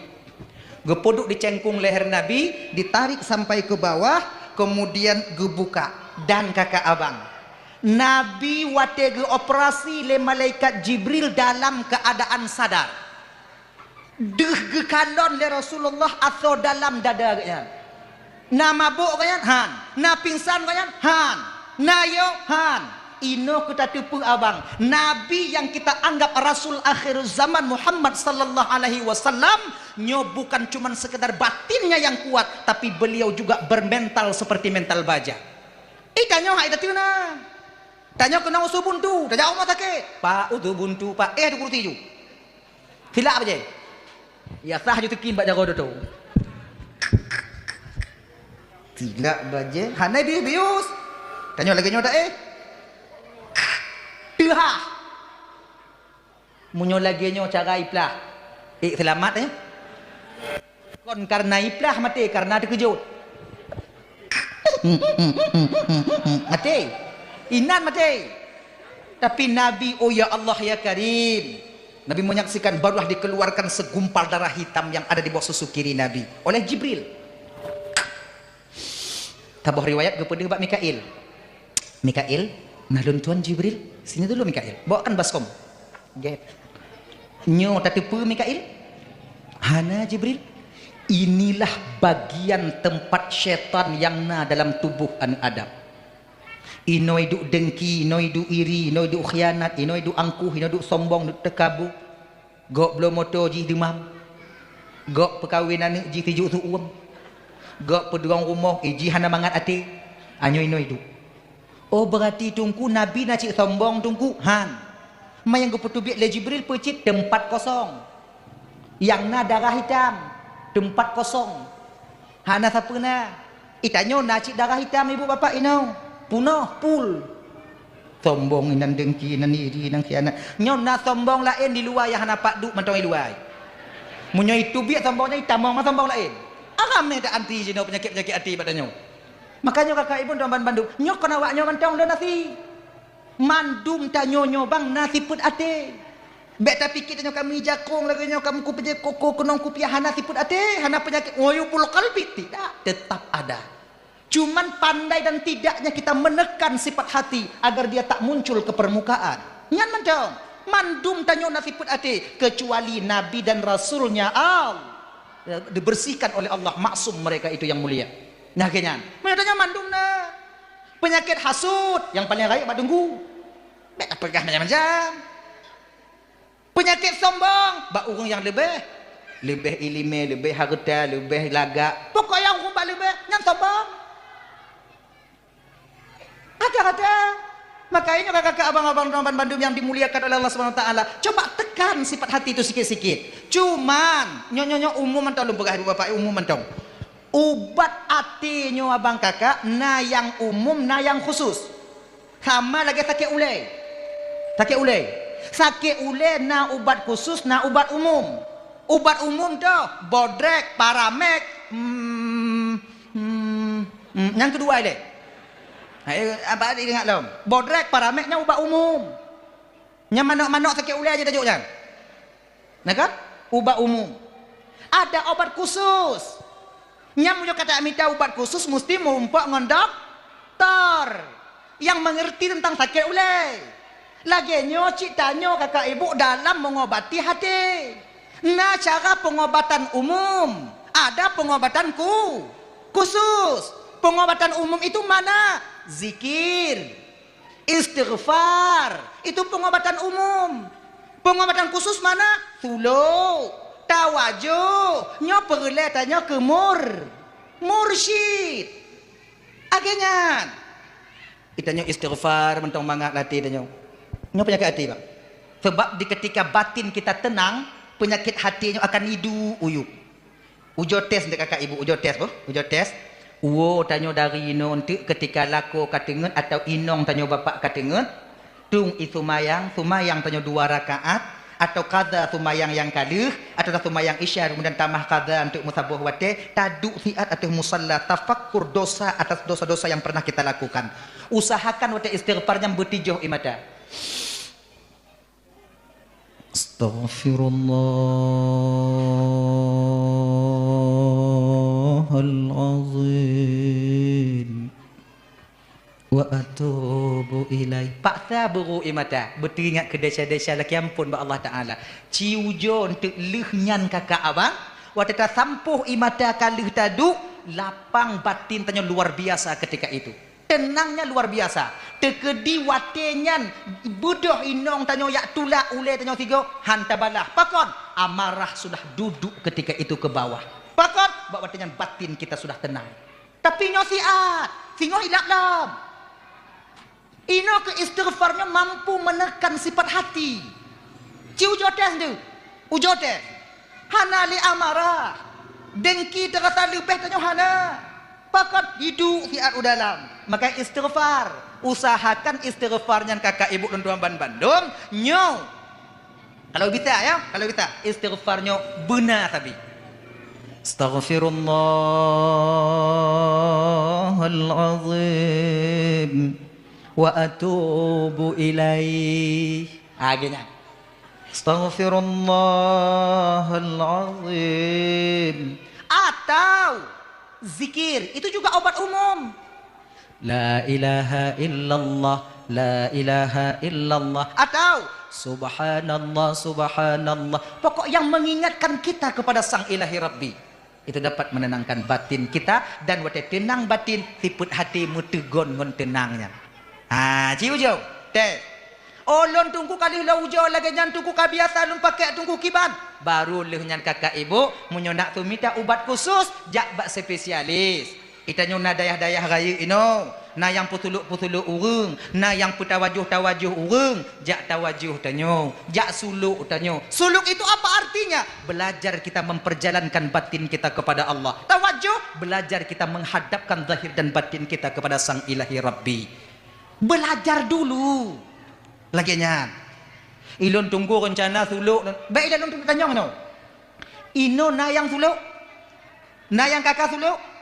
Geupeuduek di cengkung leher Nabi, ditarik sampai ke bawah, kemudian geubuka dan kakak abang. Nabi watée geuoperasi lé malaikat Jibril dalam keuadaan sadar. Deuh geukalon lé Rasulullah asoe dalam dada geuhnyan. Na mabök geuhnyan? Han. Na pingsan geuhnyan? Han. Na yo? Han. Inoe keu tateupeue abang, Nabi nyang kita anggap Rasul akhir zaman Muhammad sallallahu alaihi wasallam, nyoe bukan cuman sekedar batinnya yang kuat, tapi beliau juga bermental seperti mental baja. Ih, tanyoe hai tateuna. Tanyoe keunong usu buntu, tajak rumoh sakét. Pak, usu buntu, Pak. Eh, tu kursi ju. Silak bajée. Ya sah ju teukim bak jaroe doto. Silak bajée, hana bius-bius. Tanyoe lagée nyoe dak, eh? Teuhah. Meunyoe lagée nyoe cara iplah, eh, seulamat, eh? Kon karena iplah maté, karena teukeujot. Maté. Inan maté. Tapi Nabi, oh ya Allah ya Karim, Nabi menyaksikan barulah dikeluarkan segumpal darah hitam yang ada di bawah susu kiri Nabi oleh Jibril. Saboh riwayat geupeudeuh bak Mikail. "Mikail, nah lôn tuan Jibril, sini dulu Mikail. Bawakan baskom." Gét. "Nyoe tateupeue Mikail?" "Hana Jibril. Inilah bagian tempat syaitan yang na dalam tubuh aneuk Adam. Inoe duek dengki, inoe duek iri, inoe duek khianat, inoe duek angkuh, inoe duek sombong, duek teukabu. Gok bloe moto jih deumam. Gok peukawen aneuk jih tijok su uem. Gok peudurong rumoh, ih, jih hana mangat até. Anyoe inoe duek." "Oh, beurati Teungku, Nabi na cit sombong Teungku?" "Han. Ma nyang geupeuteubiet lé Jibril peucit teumpat kosong. Nyang na darah hitam, teumpat kosong. Hana sapeue na. Ih, tanyoe na cit darah hitam ibu bapak inoe. Punoh, pul." Sombong inan, dengki inan, iri inan, khianat. Nyoe na sombong laén di luwa nyang hana pat duek mantong di luwa. Meunyoe iteubiet sombong nyan, itamong ma sombong laén. Aram mé ta anti jinoe peunyakét-peunyakét até bak tanyoe. Makanya kakak ibu tuan ban bandum, nyoe kon awak nyoe mantong lôn asi. Mandum tanyoe nyoe bang na sifeuet até. Bék tapiké tanyoe kami jakong lagée nyoe, kami kupeujeuet koko keunong kupiah, hana sifeuet até, hana peunyakét uyubul qalbi, tidak, tetap ada. Cuman pandai dan tidaknya kita menekan sifat hati agar dia tak muncul ke permukaan. Nyan mantong, mandum tanyoe na sifeuet até, kecuali Nabi dan Rasulnya Allah, dibersihkan oleh Allah, maksum mereka itu yang mulia. Nah, keu nyan. Meunyoe tanyoe mandum na. Peunyakét hasut nyang paleng rayeuk bak teungku. Bék tapeugah macam-macam. Peunyakét sombong bak ureuëng nyang leubeh, leubeh iéleumé, leubeh hareuta, leubeh lagak. Pokok nyang ureuëng bak leubeh, nyan sombong. Kata-kata. Makanya kakak-kakak, abang-abang, teman bandum yang dimuliakan oleh Allah Subhanahu Wa Taala, coba tekan sifat hati itu sikit-sikit. Cuman, nyoe-nyoe umum mantong lôn peugah, ibu bapak, umum mantong. Ubat até nyoe abang kakak, na nyang umum, na nyang khusus. Sama lagée sakét ulée. Sakét ulée. Sakét ulée na ubat khusus, na ubat umum. Ubat umum toh, bodrek, paramek, hmm, hmm, hmm, nyang keudua ilée. Hai, apa ingat lom? Bodrek, paramek nyan ubat umum. Nyang manok-manok sakét ulée aja tajok nyan. Nah kan? Ubat umum. Ada obat khusus. Nyang meunyoe ka tamita ubat khusus, musti meurumpok ngon doktor nyang mengerti tentang sakét ulée. Lagée nyoe cit tanyoe kakak ibu dalam mengobati hati. Na cara pengobatan umum, ada pengobatan ku-, khusus. Pengobatan umum itu mana? Zikir. Istighfar, itu pengobatan umum. Pengobatan khusus mana? Suluk, tawajuh, nyoe peureulée tanyoe keu mur-, mursyid. Lagée nyan. Tanyoe istighfar mantong mangat lam até tanyoe. Nyoe peunyakét até, Bang. Sebab di ketika batin kita tenang, peunyakét até nyoe akan iduek uyuek. Ujoe tes dek kakak ibu, ujoe tes boh, ujoe tes. Uwoe tanyoe dari inoe enteuk keutika lakoe ka teungeut atau inong tanyoe bapak ka teungeut, tueng ie seumayang, seumayang tanyoe dua rakaat, atau qadha seumayang nyang ka lheueh, atau seumayang isya kemudian tamah qadha enteuk meusaboh watée, taduek siat ateueh musalla, tafakkur dosa atas dosa-dosa yang pernah kita lakukan. Usahakan watée istighfar nyan beutijoh ie mata. Astaghfirullahal azim. Wa atubu ilai. Paksa beurô ie mata, beuteuingat keu desya-desya lakée amphon bak Allah Taala. Ci ujoe eunteuk lheueh nyan kakak abang, watée tasampôh ie mata ka lheueh taduek, lapang batin tanyoe luar biasa ketika itu. Teunangnya luar biasa. Teukeudi watée nyan beudôh inong tanyoe jak tulak ulée tanyoe sigoe, han tabalah. Pakon? Amarah sudah duduk ketika itu ke bawah. Pakon? Bak watée nyan batin kita sudah tenang. Tapi nyoe siat, singoh ilap lom. Inoe keu istighfar nyoe mampu menekan sifat hati. Ci ujoe tes tu. Ujoe tes. Hana lé amarah. Dengki teurasa leubeh tanyoe hana. Pakon? Hidup siat u dalam. Maka istighfar. Usahakan istighfar nyan kakak ibu lôn tuan ban bandum. Nyoe. Kalau bisa ya, kalau bisa. Istighfar nyoe beuna sabe. Astaghfirullahal azim wa atubu ilaih. Ah, geuh nyan. Astaghfirullahal azim. Atau zikir, itu juga obat umum. La ilaha illallah, la ilaha illallah. Atau subhanallah, subhanallah. Pokok yang mengingatkan kita kepada Sang Ilahi Rabbi. Itu dapat menenangkan batin kita, dan watée teunang batin, sifeuet hati meuteugon ngon teunang nyan. Ha, ci ujoe. Teh. Oh, lôn Teungku ka lheueh lôn ujoe lagée nyan, Teungku ka biasa lôn pakai Teungku kiban. Baru lheueh nyan kakak ibu, meunyoe nak sumita ubat khusus, jak bak spesialis. Itanyoe na dayah-dayah rayeuk inoe, na nyang peusulok-peusulok ureuëng, na nyang peutawajoh-tawajoh ureuëng, jak tawajoh tanyoe, jak sulok tanyoe. Sulok itu apa artinya? Belajar kita memperjalankan batin kita kepada Allah. Tawajoh, belajar kita menghadapkan zahir dan batin kita kepada Sang Ilahi Rabbi. Belajar dulu. Lagée nyan. Ilôn Teungku reuncana sulok, bék ilôn Teungku tanyong nyoe. Inoe na nyang sulok? Na nyang ka ka sulok?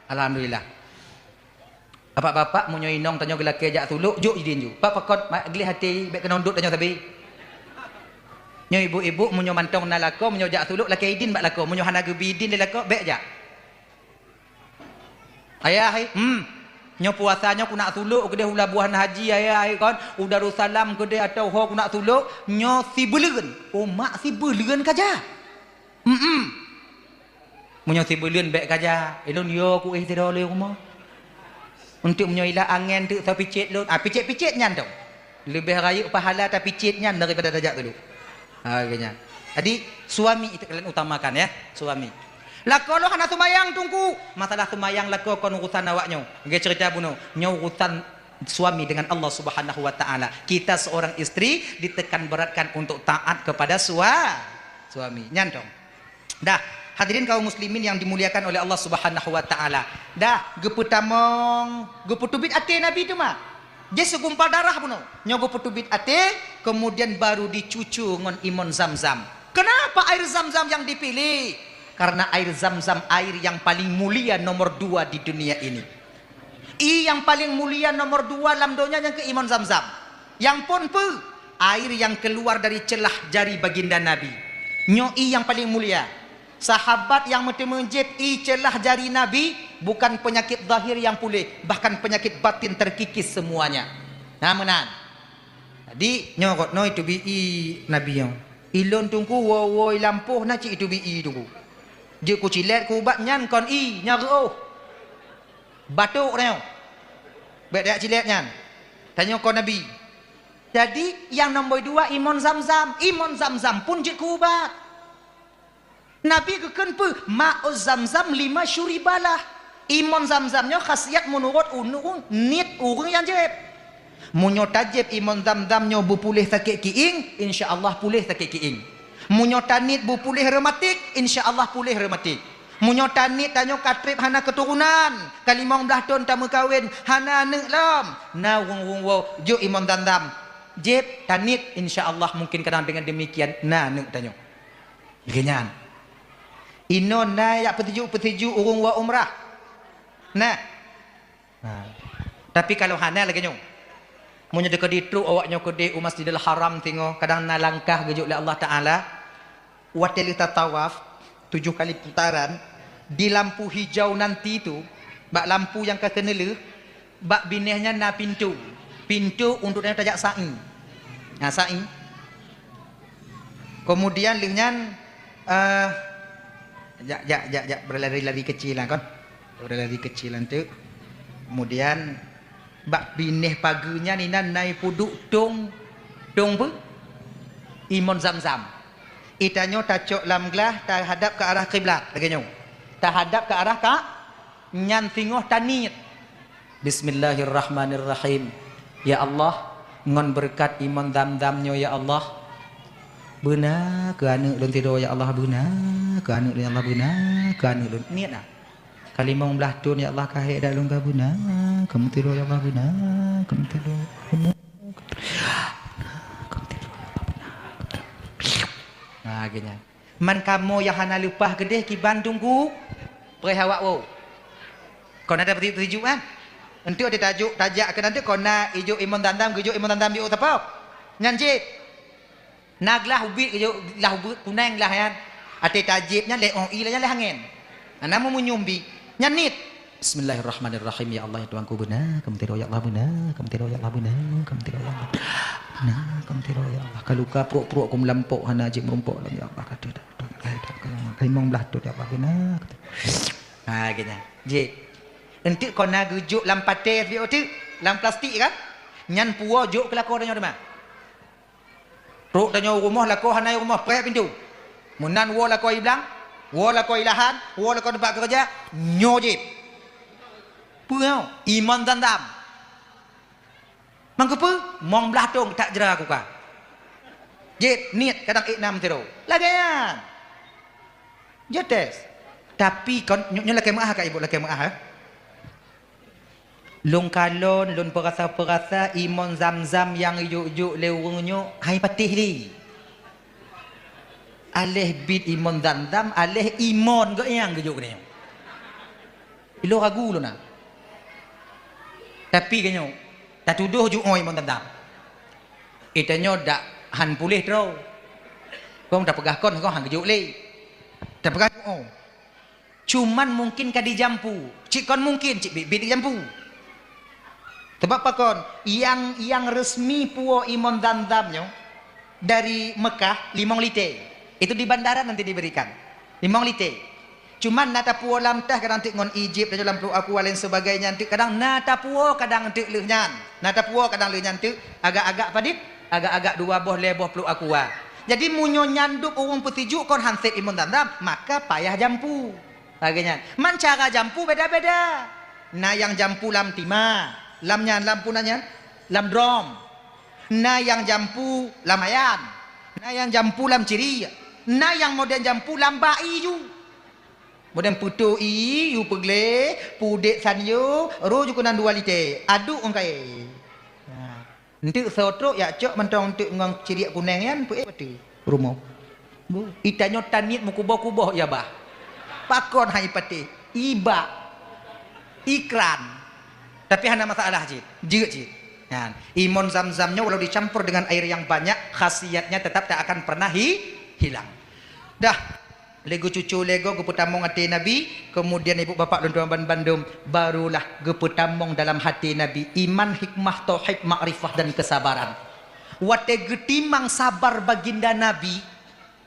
Alhamdulillah. Bapak-bapak, meunyoe inong tanyoe geulakée jak sulok, jok idin ju. Pak pakon, ma-, gleh até, bék keunoe duek tanyoe sabe. Nyoe ibu-ibu, meunyoe mantong na lakoe, meunyoe jak sulok, lakée idin bak lakoe. Meunyoe hana geubi idin lé lakoe, bék jak. Ayah, hai, hmm. Nyoe puasa nyoe kunak sulok keudeh u Labuhan Haji, ayah, hai, kon. U Darussalam keudeh atau ho kunak sulok, nyoe sibuleuen. Oh, mak sibuleuen ka jak. Hmm. Meunyoe sibuleuen bék ka jak, ilôn yo kuéh sidroe lé rumoh. Untuk meunyoe ila angén teuk tapicet lôn, ah, picet-picet nyan tu. Leubeh rayeuk pahala tapicet nyan daripada tajak sulok. Ha, geuh nyan. Jadi, suami itu kalian utamakan ya, suami. Lakoe lôn hana seumayang Teungku. Masalah seumayang lakoe kon urusan awak nyoe. Lagée cerita bunoe, nyoe urusan suami dengan Allah Subhanahu wa Taala. Kita seorang istri ditekan beratkan untuk taat kepada sua-, suami. Nyan dong. Dah, hadirin kaum muslimin yang dimuliakan oleh Allah Subhanahu wa Taala. Dah, geupeutamong, geupeuteubiet até Nabi teuma. Jih seugumpal darah bunoe. Nyoe geupeuteubiet até, kemudian baru dicucu ngon imon Zam-Zam. Kenapa air Zam-Zam yang dipilih? Karena air Zam-Zam air yang paling mulia nomor dua di dunia ini. Ie nyang paleng mulia nomor dua lam donya nyang keu imon Zam-Zam. Nyang phon peue? Air nyang keuluar dari ceulah jari baginda Nabi. Nyoe ie nyang paleng mulia. Sahabat nyang meuteumé jieb ie ceulah jari Nabi, bukan penyakit zahir nyang puléh, bahkan penyakit batin terkikis semuanya. Na meunan. Jadi, nyoe kot noi teubi ie Nabi nyoe. Ilôn Teungku woe-woe i lampôh na cit iteubi ie Teungku. Jeuet kucilét kuubat nyan kon ie, nyan reuôh. Batuk tanyoe. Bék tajak cilét nyan. Tanyoe kon Nabi. Jadi, nyang nombor dua imon Zam-Zam. Imon Zam-Zam pun jeuet keu ubat. Nabi geukheun peue? Ma'u Zam-Zam lima syuribalah. Imon Zam-Zam nyoe khasiat meunurot ureuëng niet ureuëng nyang jieb. Meunyoe tajieb imon Zam-Zam nyoe beupuléh sakét kiéng, insya Allah puléh sakét kiéng. Meunyoe taniet beupuléh reumatik, insya Allah puléh reumatik. Meunyoe taniet tanyoe ka treb hana keuturonan, ka limong blaih thon tameukawen, hana aneuëk lom, na ureuëng-ureuëng woe jok imon Zam-Zam. Jieb, taniet, insya Allah mungkin kadang dengan demikian na aneuëk tanyoe. Lagée nyan. Inoe na jak peutuju-peutuju ureuëng woe umrah. Nah. Nah. Tapi kalau hana lagée nyoe. Meunyoe teukeudi trok awak nyoe keudeh u Masjidil Haram singoh, kadang na langkah geujok lé Allah Taala, watée lheueh tatawaf tujuh kali putaran, di lampu hijau nanti tu, bak lampu nyang ka keuneulheueh, Bak binéh nyan na pintoe. Pintoe untuk tajak sa'i. Nah, sa'i. Kemudian lheueh nyan, eh, jak, jak, jak, jak, berlari-lari kecil lah kon. Berlari kecil lah tu. Kemudian bak binéh pageue nyan inan na ipeuduek tong, tong peue? Imon Zamzam. Itanyoe tacok lam glah tahadap ke arah kiblat lagée nyoe. Tahadap ke arah ka, nyan singoh taniet. Bismillahirrahmanirrahim. Ya Allah, ngon beureukat imon Zamzam nyoe ya Allah, beuna keu aneuëk lôn sidroe ya Allah, beuna keu aneuëk lôn ya Allah, beuna keu aneuëk lôn. Niet na. Ka limong blaih thon ya Allah, ka hék dak lôn ka beuna, keu meusidroe ya Allah, beuna, keu meusidroe. Ha, geuhnyan. Man kamoe nyang hana leupah keudeh kiban teungku, preh awak woe. Kon ada peusijuek kan? Enteuk ada tajuk tajak keu nanti kon na ijok imon Zamzam, geujok imon Zamzam di sapo? Nyan cit. Na glah ubit geujok, glah ubit kuneng glah nyan. Até tajép nyan lé oh i lé angén. Ana meumunyum bi. Nyan niet. Bismillahirrahmanirrahim. Ya Allah, ya Tuhanku, beuna keu meusidroe ya Allah, beuna keu meusidroe ya Allah, beuna keu meusidroe ya Allah. Beuna keu meusidroe ya Allah. Ka luka pruek-pruek ku meulampok hana jeuet meurumpok lom ya Allah. Ka teuh dak. Ka limong blaih thon ya Allah, beuna. Ha, geuhnyan. Jih. Enteuk kon na geujok lam paté, lam plastik kan? Nyan puwoe jok keu lakoe tanyoe teuma. Trok tanyoe u rumoh, lakoe hana i rumoh, preh pintoe. Meunan woe lakoe i blang, woe lakoe i lahan, woe lakoe teumpat keureuja, nyoe jih. Peue nyoe? Imon Zamzam. Mangkeupeue? Mong blaih thon that jra kuka. Jih, niet kadang ék nam sidroe. Lagée nyan. Jeuet tes. Tapi kon nyoe, nyoe lakée meuáh ka ibu, lakée meuáh, eh. Lôn kalon, lôn peurasa-peurasa imon Zamzam nyang jok-jok lé ureuëng nyoe hai patéh lé. Aléh bit imon Zamzam, aléh imon geuh nyang geujok keunoe. Ilôn ragu lôn na. Tapi geuhnyoe, tatudoh jok imon Zamzam. Itanyoe dak han puléh droe. Kong tapeugah kon, kong han geujok lé. Tapeugah jok. Cuman mungkin ka dijampu. Cit kon mungkin, cit biet-biet dijampu. Sebab pakon, nyang, nyang resmi puwoe imon Zamzam nyoe dari Mekah limong lité. Itu di bandara nanti diberikan. Limong lité. Cuman na tapuwoe lam teh kadang teuk ngon ijib, lam pluek aqua lain sebagainya teuk kadang na tapuwoe kadang teuk lheueh nyan. Na tapuwoe kadang lheueh nyan teuk agak-agak padit, agak-agak dua boh lhée boh pluek aqua. Jadi meunyoe nyan dub ureuëng peusijuek kon han sép imon Zamzam, maka payah jampu. Lagée nyan. Man cara jampu beda-beda. Na nyang jampu lam tima, lam nyan, lam puna nyan, lam drom. Na nyang jampu lam ayan. Na nyang jampu lam ciri. Na nyang modern jampu lam bak ié ju. Modern peutoh ié ju peugleh, pudek sanyo, roh ju keunan dua lité. Aduk ngon kayée. Nah. Enteuk soe trok yak cok mantong enteuk ngon ciriek kuneng nyan peuék bateue rumoh. Bu, itanyoe taniet meukuboh-kuboh ya bah. Pakon hai patéh? Ibak. Ikran. Tapi hana masalah cit. Jeuet cit. Nyan. Imon Zamzam nyoe walau dicampur dengan air yang banyak, khasiatnya tetap tak akan pernah hi-, hilang. Dah. Lé geucucu lé goe geupeutamong até Nabi, keumudian ibu bapak lôn tuan ban bandum, barulah geupeutamong dalam até Nabi iman, hikmah, tauhid, makrifah dan kesabaran. Watée geutimang sabar baginda Nabi,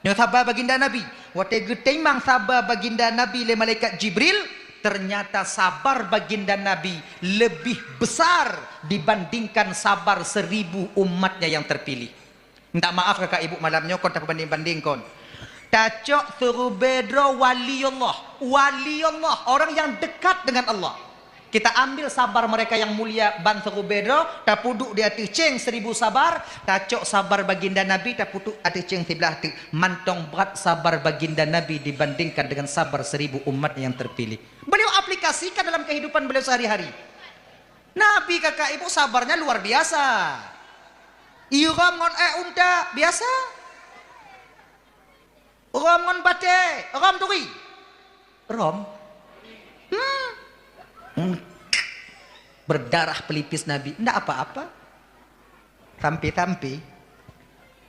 nyoe sabar baginda Nabi, watée geutimang sabar baginda Nabi lé malaikat Jibril, ternyata sabar baginda Nabi lebih besar dibandingkan sabar seribu umatnya yang terpilih. Minta maaf kakak ibu malam nyoe kon tapeubanding-banding kon. Tacok seurubée droe wali Allah, wali Allah, orang yang dekat dengan Allah. Kita ambil sabar mereka yang mulia ban seurubée droe, tapeuduek di ateueh céng seribu sabar, tacok sabar baginda Nabi, tapeuduek ateueh céng siblah teuk. Mantong brat sabar baginda Nabi dibandingkan dengan sabar seribu umat yang terpilih. Beliau aplikasikan dalam kehidupan beliau sehari-hari. Nabi kakak ibu sabarnya luar biasa. Irhom ngon ék unta biasa. Rhom ngon batée, rhom turi. Rhom. Hmm. Hmm. Berdarah pelipis Nabi. Ndak apa-apa. Sampai-sampai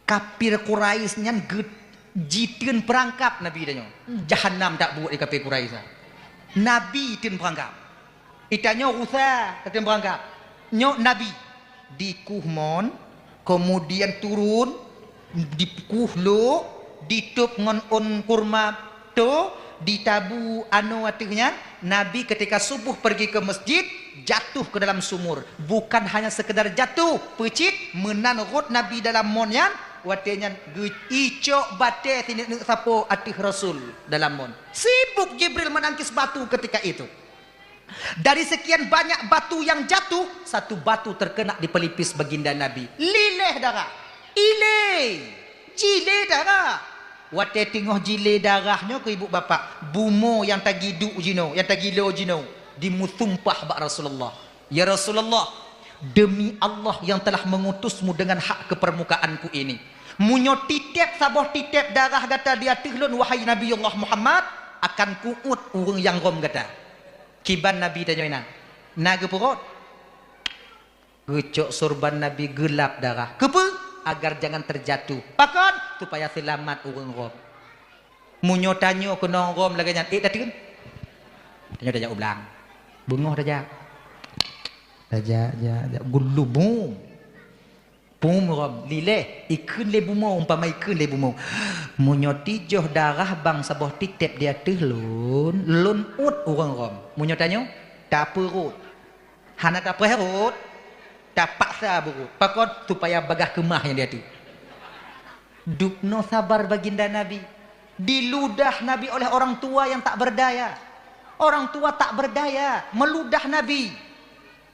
kafir Quraisy nyan ge-, jiteun peurangkab Nabi tanyoe. Jahannam dak buet di kafir Quraisy. Nabi teun peurangkab. Itanyoe rusa, tatem beurangkap. Nyoe Nabi dikuh mon, kemudian turun, dikuh lok, ditôb ngon ôn kurma to, ditabu anoe ateueh nyan. Nabi ketika subuh pergi ke masjid, jatuh ke dalam sumur. Bukan hanya sekedar jatuh, peucit, meunan rhot Nabi dalam mon nyan, watée nyan geuicok batée sineuk-neuk sapo ateueh Rasul dalam mon. Sibuk Jibril menangkis batu ketika itu. Dari sekian banyak batu yang jatuh, satu batu terkena di pelipis baginda Nabi. Lileh darah. Ilé. Jilé darah. Watée teungoh jilé darah nyoe keu ibu bapak, bumoe nyang tagiduek jinoe, nyang tagilo jinoe, dimusumpah bak Rasulullah. "Ya Rasulullah, demi Allah yang telah mengutusmu dengan hak ke permukaanku ini, meunyoe titeb saboh titeb darah gata di ateueh lôn, wahai Nabiullah Muhammad, akan kuuet ureuëng nyang rhom gata." Kiban Nabi tanyoe inan, na geupeurhot? Geucok sorban Nabi geulap darah. Keupeue? Agar jangan terjatuh. Pakon? Supaya seulamat ureuëng rhom. Meunyoe tanyoe keunong rhom lagée nyan, ék tateun? Tanyoe tajak u blang. Beungoh tajak. Tajak, jak, jak. Geulubum. Pum rhom, lileh, ikheun lé bumoe, umpama ikheun lé bumoe. Meunyoe tijoh darah bang saboh titeb di ateueh lôn, lôn uet ureuëng rhom. Meunyoe tanyoe, tapeurhot. Hana tapeurhot, tapaksa beurhot. Pakon? Supaya bagaih keumah nyang di ateueh. Dubnoe sabar baginda Nabi. Diludah Nabi oleh orang tua yang tak berdaya. Orang tua tak berdaya, meuludah Nabi.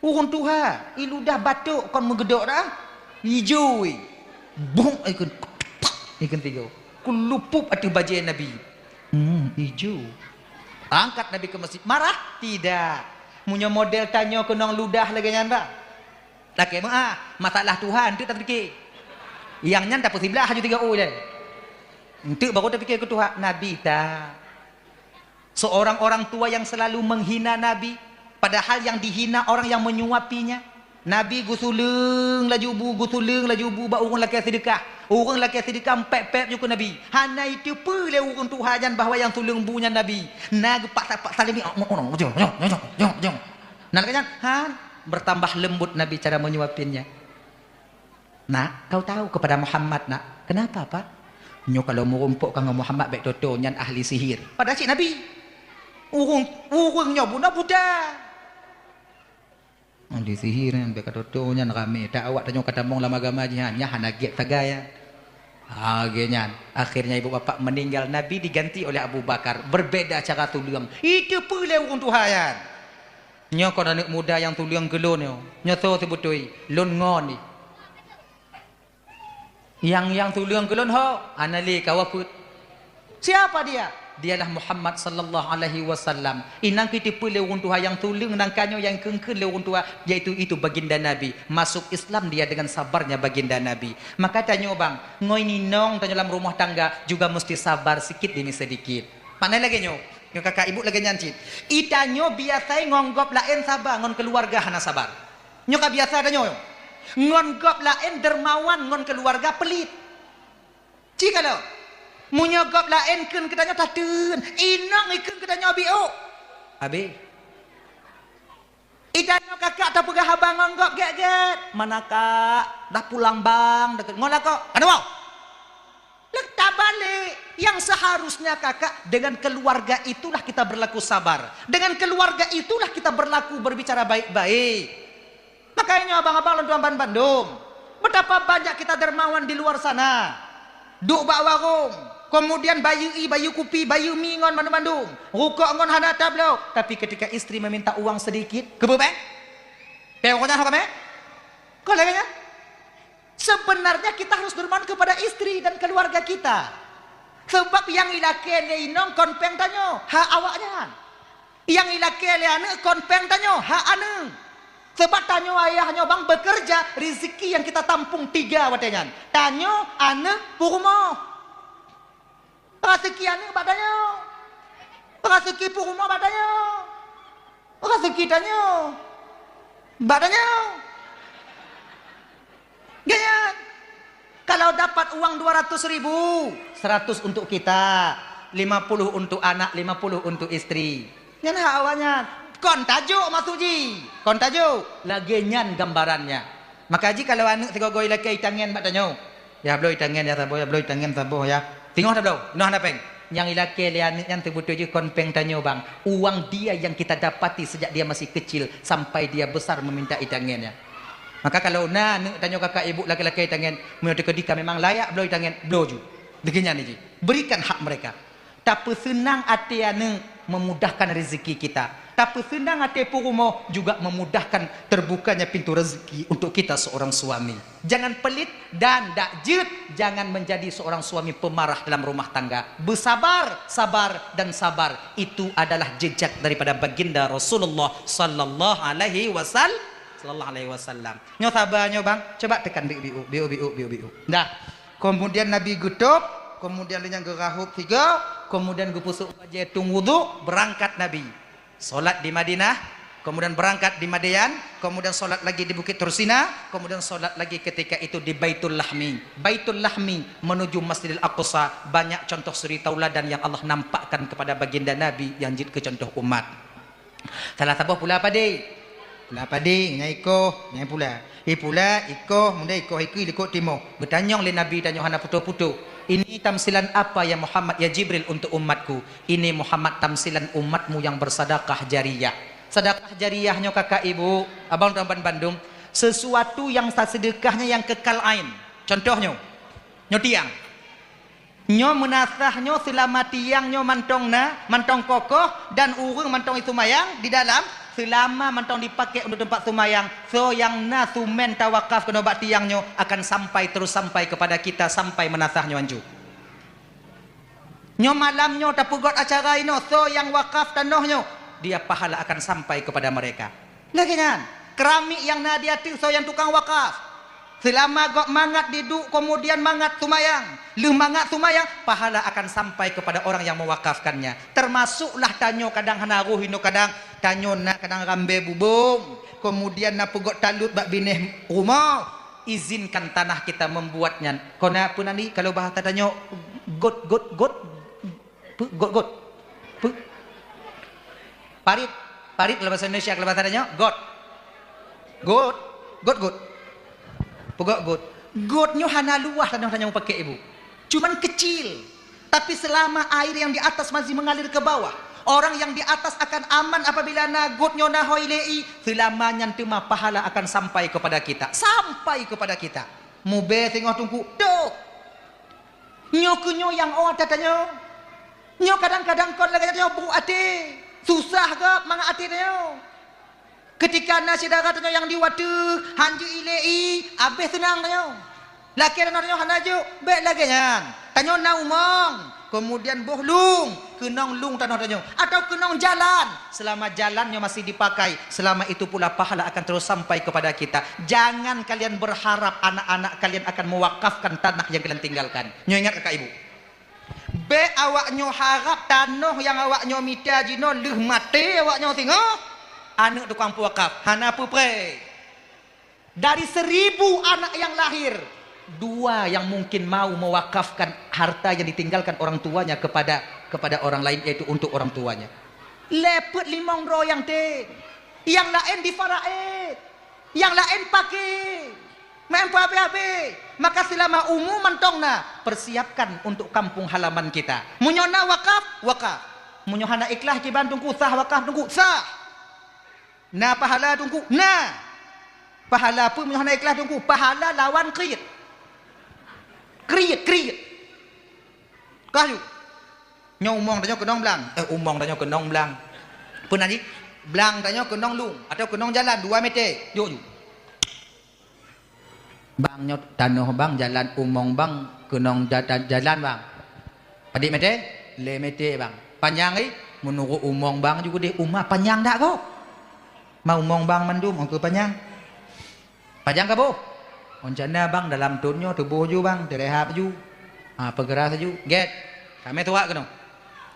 Ureuëng tuha, iludah batok kon meugeudok dah. Ijo, bong ikheun, ikheun tigo. Kulupuk ateueh bajée Nabi. Hmm, ijo. Angkat Nabi ke masjid. Marah? Tidak. Meunyoe model tanyoe keunong ludah lagée nyan, bah. Lakée meuah, masalah tuha enteuk tapike. Nyang nyan tapeusiblah aju tiga u ilée. Enteuk baru tapike keu tuha, Nabi ta. Seorang orang tua yang selalu menghina Nabi, padahal yang dihina orang yang menyuapinya. Nabi geusuleueng laju bu, geusuleueng laju bu bak ureuëng lakée seudeukah. Ureuëng lakée seudeukah pép-pép ju keu Nabi. Hana iteupeue lé ureuëng tuha nyan bahwa nyang suleueng bu nyan Nabi. Na geupaksa-paksa lé mi, "Oh, oh, oh, jong, jong, jong, jong, jong." Nah, lagée nyan, han, bertambah lembut Nabi cara menyuapinnya. "Nak, kau tahu kepada Muhammad, Nak." "Kenapa, Pak?" "Nyoe kalau meurumpok ka ngon Muhammad bék toto nyan ahli sihir." Padahal cit Nabi. Ureuëng, ureuëng nyoe bunoe buta. Ahli sihir nyan bék ka toto nyan ramé. Tak awak tanyoe ka tamong lam agama jih nyan, nyan hana gét sagai nyan. Ha, gét nyan. Akhirnya ibu bapak meninggal, Nabi diganti oleh Abu Bakar. Berbeda cara tuleueng. Iteupeue lé ureuëng tuha nyan. "Nyoe kon aneuëk muda nyang tuleueng keu lôn nyoe. Nyoe soe seubeutôi? Lôn ngon jih." Nyang, nyang tuleueng keu lôn ho, hana lé kawa peuet. Siapa dia? Dialah Muhammad sallallahu alaihi wasallam. Inan keuh teupeue lé ureuëng tuha nyang tuleueng nangka nyoe nyang kheun-kheun lé ureuëng tuha, yaitu itu baginda Nabi. Masuk Islam dia dengan sabarnya baginda Nabi. Maka tanyoe bang, ngon inong tanyoe lam rumoh tangga juga mesti sabar sikit demi sedikit. Makna lagée nyoe, nyoe kakak ibu lagée nyan cit. Itanyoe biasai ngon gob laén saba, ngon keuluwarga hana sabar. Nyoe ka biasa tanyoe. Ngon gob laén dermawan, ngon keuluwarga pelit. Ci ka lom. Meunyoe gob laén kheun keu tanyoe tateun, inong ikheun keu tanyoe biôk. Habéh. Itanyoe kakak tapeugah haba ngon gob gét-gét. "Mana kak? Dah pulang bang?" Ngon lakoe. Ka na woe. Leuh tabalek, yang seharusnya kakak dengan keluarga itulah kita berlaku sabar. Dengan keluarga itulah kita berlaku berbicara baik-baik. Makanya abang-abang lôn tuan ban bandum, betapa banyak kita dermawan di luar sana. Duek bak warong, kemudian bayeue ie, bayeue kupi, bayeue mi ngon bandum-bandum. Rukok ngon hana tabloe, tapi ketika istri meminta uang sedikit, keubeue bang? Peurunyah kami? Kau laganya? Sebenarnya kita harus dermawan kepada istri dan keluarga kita. Sebab nyang ilakée lé inong kon péng tanyoe, hak awaknyan. Nyang ilakée lé aneuëk kon péng tanyoe, hak aneuëk. Sebab tanyoe ayah nyoe bang bekerja, rezeki yang kita tampung tiga watée nyan. Tanyoe, aneuëk, peurumoh. Raseuki aneuëk bak tanyoe. Raseuki peurumoh bak tanyoe. Raseuki tanyoe bak tanyoe. Ganyan. Kalau dapat uang dua ratus ribu, seratus untuk kita, lima puluh untuk anak, lima puluh untuk istri. Nyan hak awaknyan. Kon tajok maksud jih. Kon tajok. Lagée nyan gambarannya. Maka jih kalau aneuk sigoe-goe ilakée itangen bak tanyoe, "Ya, bloe itangen ya saboh, ya, bloe itangen saboh ya." Singoh tabloe, inoe hana péng. Nyang ilakée lé aneuk nyan teubeutôi jih kon péng tanyoe, bang. Uang dia yang kita dapati sejak dia masih kecil sampai dia besar meminta itangen, ya. Maka kalau na aneuk tanyoe kakak ibu lakée-lakée itangen, meunyoe teukeudi ka memang layak bloe itangen, bloe ju. Lagée nyan jih. Berikan hak mereka. Tapeuseunang até aneuk memudahkan rezeki kita. Tapeuseunang até peurumoh juga memudahkan terbukanya pintu rezeki untuk kita seorang suami. Jangan pelit dan dak jeuet, jangan menjadi seorang suami pemarah dalam rumah tangga. Bersabar, sabar, dan sabar. Itu adalah jejak daripada baginda Rasulullah sallallahu alaihi wasal-, sallallahu alaihi wasallam. Nyoe saba nyoe, bang, coba tekan biu-biu, biu-biu, biu-biu. Dah. Kemudian Nabi geutôb, kemudian lheueh nyan geurahôb sigoe, kemudian geupeusôk bajée tueng wudhu, beurangkat Nabi. Salat di Madinah, kemudian beurangkat di Madian, kemudian salat lagi di Bukit Tursina, kemudian salat lagi ketika itu di Baitul Lahmi. Baitul Lahmi menuju Masjidil Aqsa, banyak contoh suri tauladan yang Allah nampakkan kepada baginda Nabi nyang jeuet keu contoh umat. Salah saboh pula padé. Pula padé, nyang ikoh, nyang pula. Ipula, ikoh, muda ikoh, ikui likot timoh. Geutanyong lé Nabi tanyoe hana putôh-putôh, "Ini tamsilan apa ya Muhammad, ya Jibril, untuk umatku?" "Ini Muhammad tamsilan umatmu yang bersadakah jariyah." Sadakah jariyah nyoe kakak ibu, abang tuan ban bandum, sesuatu yang sa-, sedekahnya yang kekal ain. Contoh nyoe, nyoe tiang. Nyoe meunasah nyoe seulama tiang nyoe mantong na, mantong kokoh dan ureuëng mantong iseumayang di dalam, seulama mantong dipakai untuk teumpat seumayang, soe nyang na sumen tawakaf keunoe bak tiang nyoe akan sampai terus sampai kepada kita sampai meunasah nyoe anju. Nyoe malam nyoe tapeugot acara inoe, soe nyang wakaf tanoh nyoe, dia pahala akan sampai kepada mereka. Lagée nyan, keramik nyang na di ateueh soe nyang tukang wakaf. Seulama gob mangat diduek, kemudian mangat seumayang, lheueh mangat seumayang, pahala akan sampai kepada orang yang mewakafkannya. Termasuklah tanyoe kadang hana roh inoe, kadang tanyoe na kadang rambée bubông, kemudian na peugot talut bak binéh rumoh, izinkan tanah kita membuat nyan. Kona peue nan di, kalau bahasa tanyoe, got, got, got, Peu-, got, got. Peu-, parit. Parit kalau bahasa Indonesia, kalau bahasa tanyoe, got. Got. Got, got. Peugot, got. Got nyoe hana luwah tanoh tanyoe meupaké, Ibu. Cuman kecil. Tapi selama air yang di atas masih mengalir ke bawah, orang yang di atas akan aman apabila na got nyoe na hôi lé i, selama nyan teuma pahala akan sampai kepada kita. Sampai kepada kita. Mubée singoh teungku, dok. Nyoe keuh nyoe nyang ôt that tanyoe. Nyoe kadang-kadang kon lagée nyoe brok até. Susah gob mangat até tanyoe. Keutika na syedara tanyoe nyang di watée, han jeuet ilée i, abéh seunang tanyoe. Lakée tanyoe hana jok, bék lagée nyan. Tanyoe na umong, keumudian boh lueng, keunong lueng tanoh tanyoe, atawa keunong jalan. Selama jalan nyoe masih dipakai, selama itu pula pahala akan terus sampai kepada kita. Jangan kalian berharap anak-anak kalian akan mewakafkan tanah yang kalian tinggalkan. Nyoe ingat kakak ibu. Bék awak nyoe harab tanoh nyang awak nyoe mita jinoe lheueh maté awak nyoe singoh, aneuk tukang peuwakaf, hana peupreh. Dari seribu anak yang lahir, dua yang mungkin mau mewakafkan harta yang ditinggalkan orang tuanya kepada, kepada orang lain, yaitu untuk orang tuanya. Lé peuet limong droe nyang tem. Nyang laén di Faraid. Nyang laén paké. Meu'en peuhabéh-habéh. Maka selama umu mantong na, persiapkan untuk kampung halaman kita. Meunyoe na wakaf, wakaf. Meunyoe hana ikhlas kiban teungku, sah wakaf teungku, sah. Na pahala teungku, na. Pahala peue meunyoe hana ikhlas teungku? Pahala lawan kriet. Kriet, kriet. Kah ju. Nyoe umong tanyoe keunong blang. Eh, umong tanyoe keunong blang. Peue nan jih? Blang tanyoe keunong lueng atawa keunong jalan dua meter. Jok ju. Bang, nyoe tanoh bang, jalan umong bang, keunong ja-, ja-, jalan bang. Padit meter? Lhée meter bang. Panyang, eh? Meunurot umong bang ju keudeh uma panyang dak gob? Ma umong bang mandum, ongkeu panyang. Panyang ka boh? Rencana bang dalam thon nyoe tuboh ju bang, teurehab ju. Ha, peugera saju. Gét. Kamé tuwak keunoe.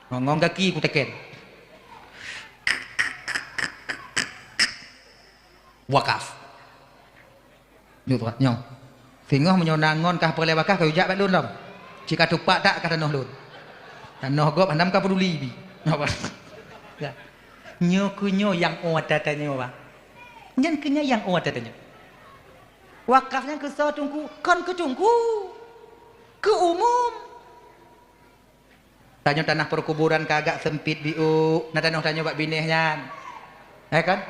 Ngon-ngon gaki kuteken. Wakaf. Nyoe tuan, nyoe. Singoh meunyoe na ngon kah peureulée wakaf, kah ujak bak lôn lom. Cit ka tupak that kah tanoh lôn. Tanoh gob hana ka peuduli bi. Ya. Nyoe keu nyoe nyang ôt ata tanyoe, bah. Nyan keu nyan nyang ôt ata tanyoe. Wakaf nyan keu soe Teungku? Kon keu Teungku. Keu umum. Tanyoe tanah perkuburan ka agak sempit, biôk. Na tanoh tanyoe bak binéh nyan. Ya kan?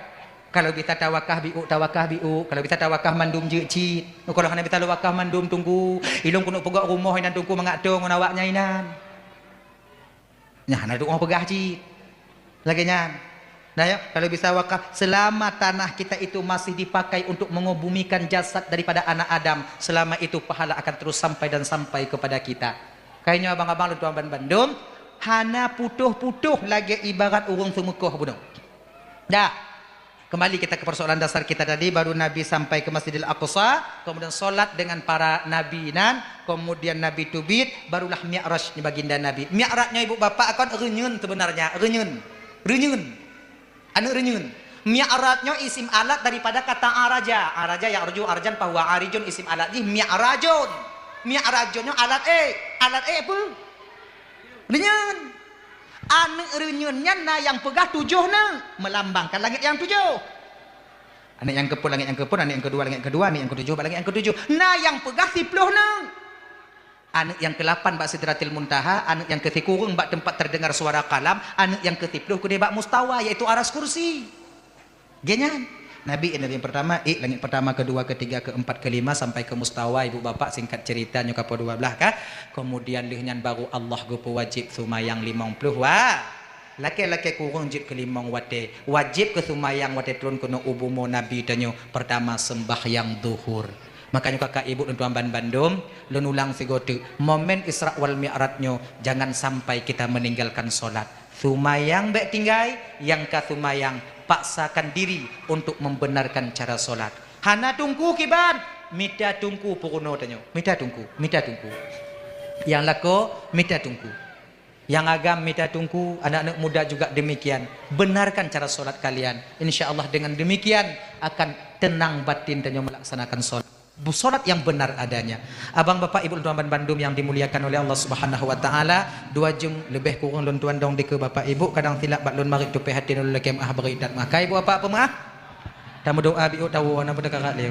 Kalau bisa tawakah biôk, tawakah biôk. Kalau bisa tawakah mandum jeuet cit. Kalau hana bisa lôn wakah mandum, Teungku, ilôn keuneuk peugöt rumoh inan, Teungku, mangat toe ngon awak nyan inan. Nyan hana tu'oh peugah cit. Lagèe nyan. Nah, ya, kalau bisa wakaf, selama tanah kita itu masih dipakai untuk mengebumikan jasad daripada anak Adam, selama itu pahala akan terus sampai dan sampai kepada kita. Kayèe nyoe abang-abang lôn tuan ban bandum, hana putôh-putôh lagèe ibarat ureueng seumeukoh bunoe. Dah. Kembali kita ke persoalan dasar kita tadi, baru Nabi sampai ke Masjidil Aqsa, kemudian salat dengan para nabi nan, kemudian Nabi teubiet, barulah Mi'raj ni baginda Nabi. Mi'raj nyoe ibu bapak kon reunyeun sebenarnya, reunyeun. Reunyeun. Aneuk reunyeun. Mi'raj nyoe isim alat daripada kata araja. Araja ya'ruju arjan fahuwa arijun, isim alat jih mi'rajun. Mi'rajun nyoe alat ék. Alat ék peue? Reunyeun. Aneuk reunyeun nyan na nyang peugah tujoh neuk, melambangkan langit nyang tujoh. Aneuk nyang keupeuet langit nyang keupeuet, aneuk nyang keudua langit keudua, aneuk nyang keutujoh bak langit nyang keutujoh. Na nyang peugah siploh neuk. Aneuk nyang keulapan bak Sidratil Muntaha, aneuk nyang keusikureueng bak teumpat terdengar suara kalam, aneuk nyang keusiploh keudeh bak mustawa, yaitu aras kursi. Geuh nyan. Nabi nyang pertama, ék langit pertama, kedua, ketiga, keempat, kelima, sampai ke mustawa, ibu bapak, singkat cerita, nyoe ka poh dua belas kah. Kemudian lheueh nyan baru Allah geupeuwajéb seumayang limong ploh wa-, Lakèe-lakèe kureueng jeuet keu limong watèe. Wajéb keu seumayang watèe trôn keunoe u bumoe Nabi tanyoe, pertama sembahyang zuhur. Makanya kakak ibu dan tuan ban bandum, lôn ulang sigoe teuk, momen Isra wal Mi'raj nyoe jangan sampai kita meninggalkan solat. Seumayang bèk tinggai, nyang ka seumayang paksakan diri untuk membenarkan cara solat. Hana Teungku kiban, mita Teungku peurunoe tanyoe. Mita Teungku, mita Teungku. Nyang lakoe, mita Teungku. Nyang agam mita Teungku, anak-anak muda juga demikian. Benarkan cara solat kalian. Insya Allah dengan demikian akan tenang batin tanyoe melaksanakan solat. Bu-, solat yang benar adanya. Abang, bapak, ibu, lôn tuan ban bandum yang dimuliakan oleh Allah Subhanahu wa Taala, dua jeuem leubeh kureueng lôn tuan dong dikeue bapak ibu, kadang silap bak lôn marit tupèh até lôn lakèe meu'ah bri that meu'ah. Ka ibu bapak peumeu'ah? Tameudoa biôk tawoe na peudeukarat lé.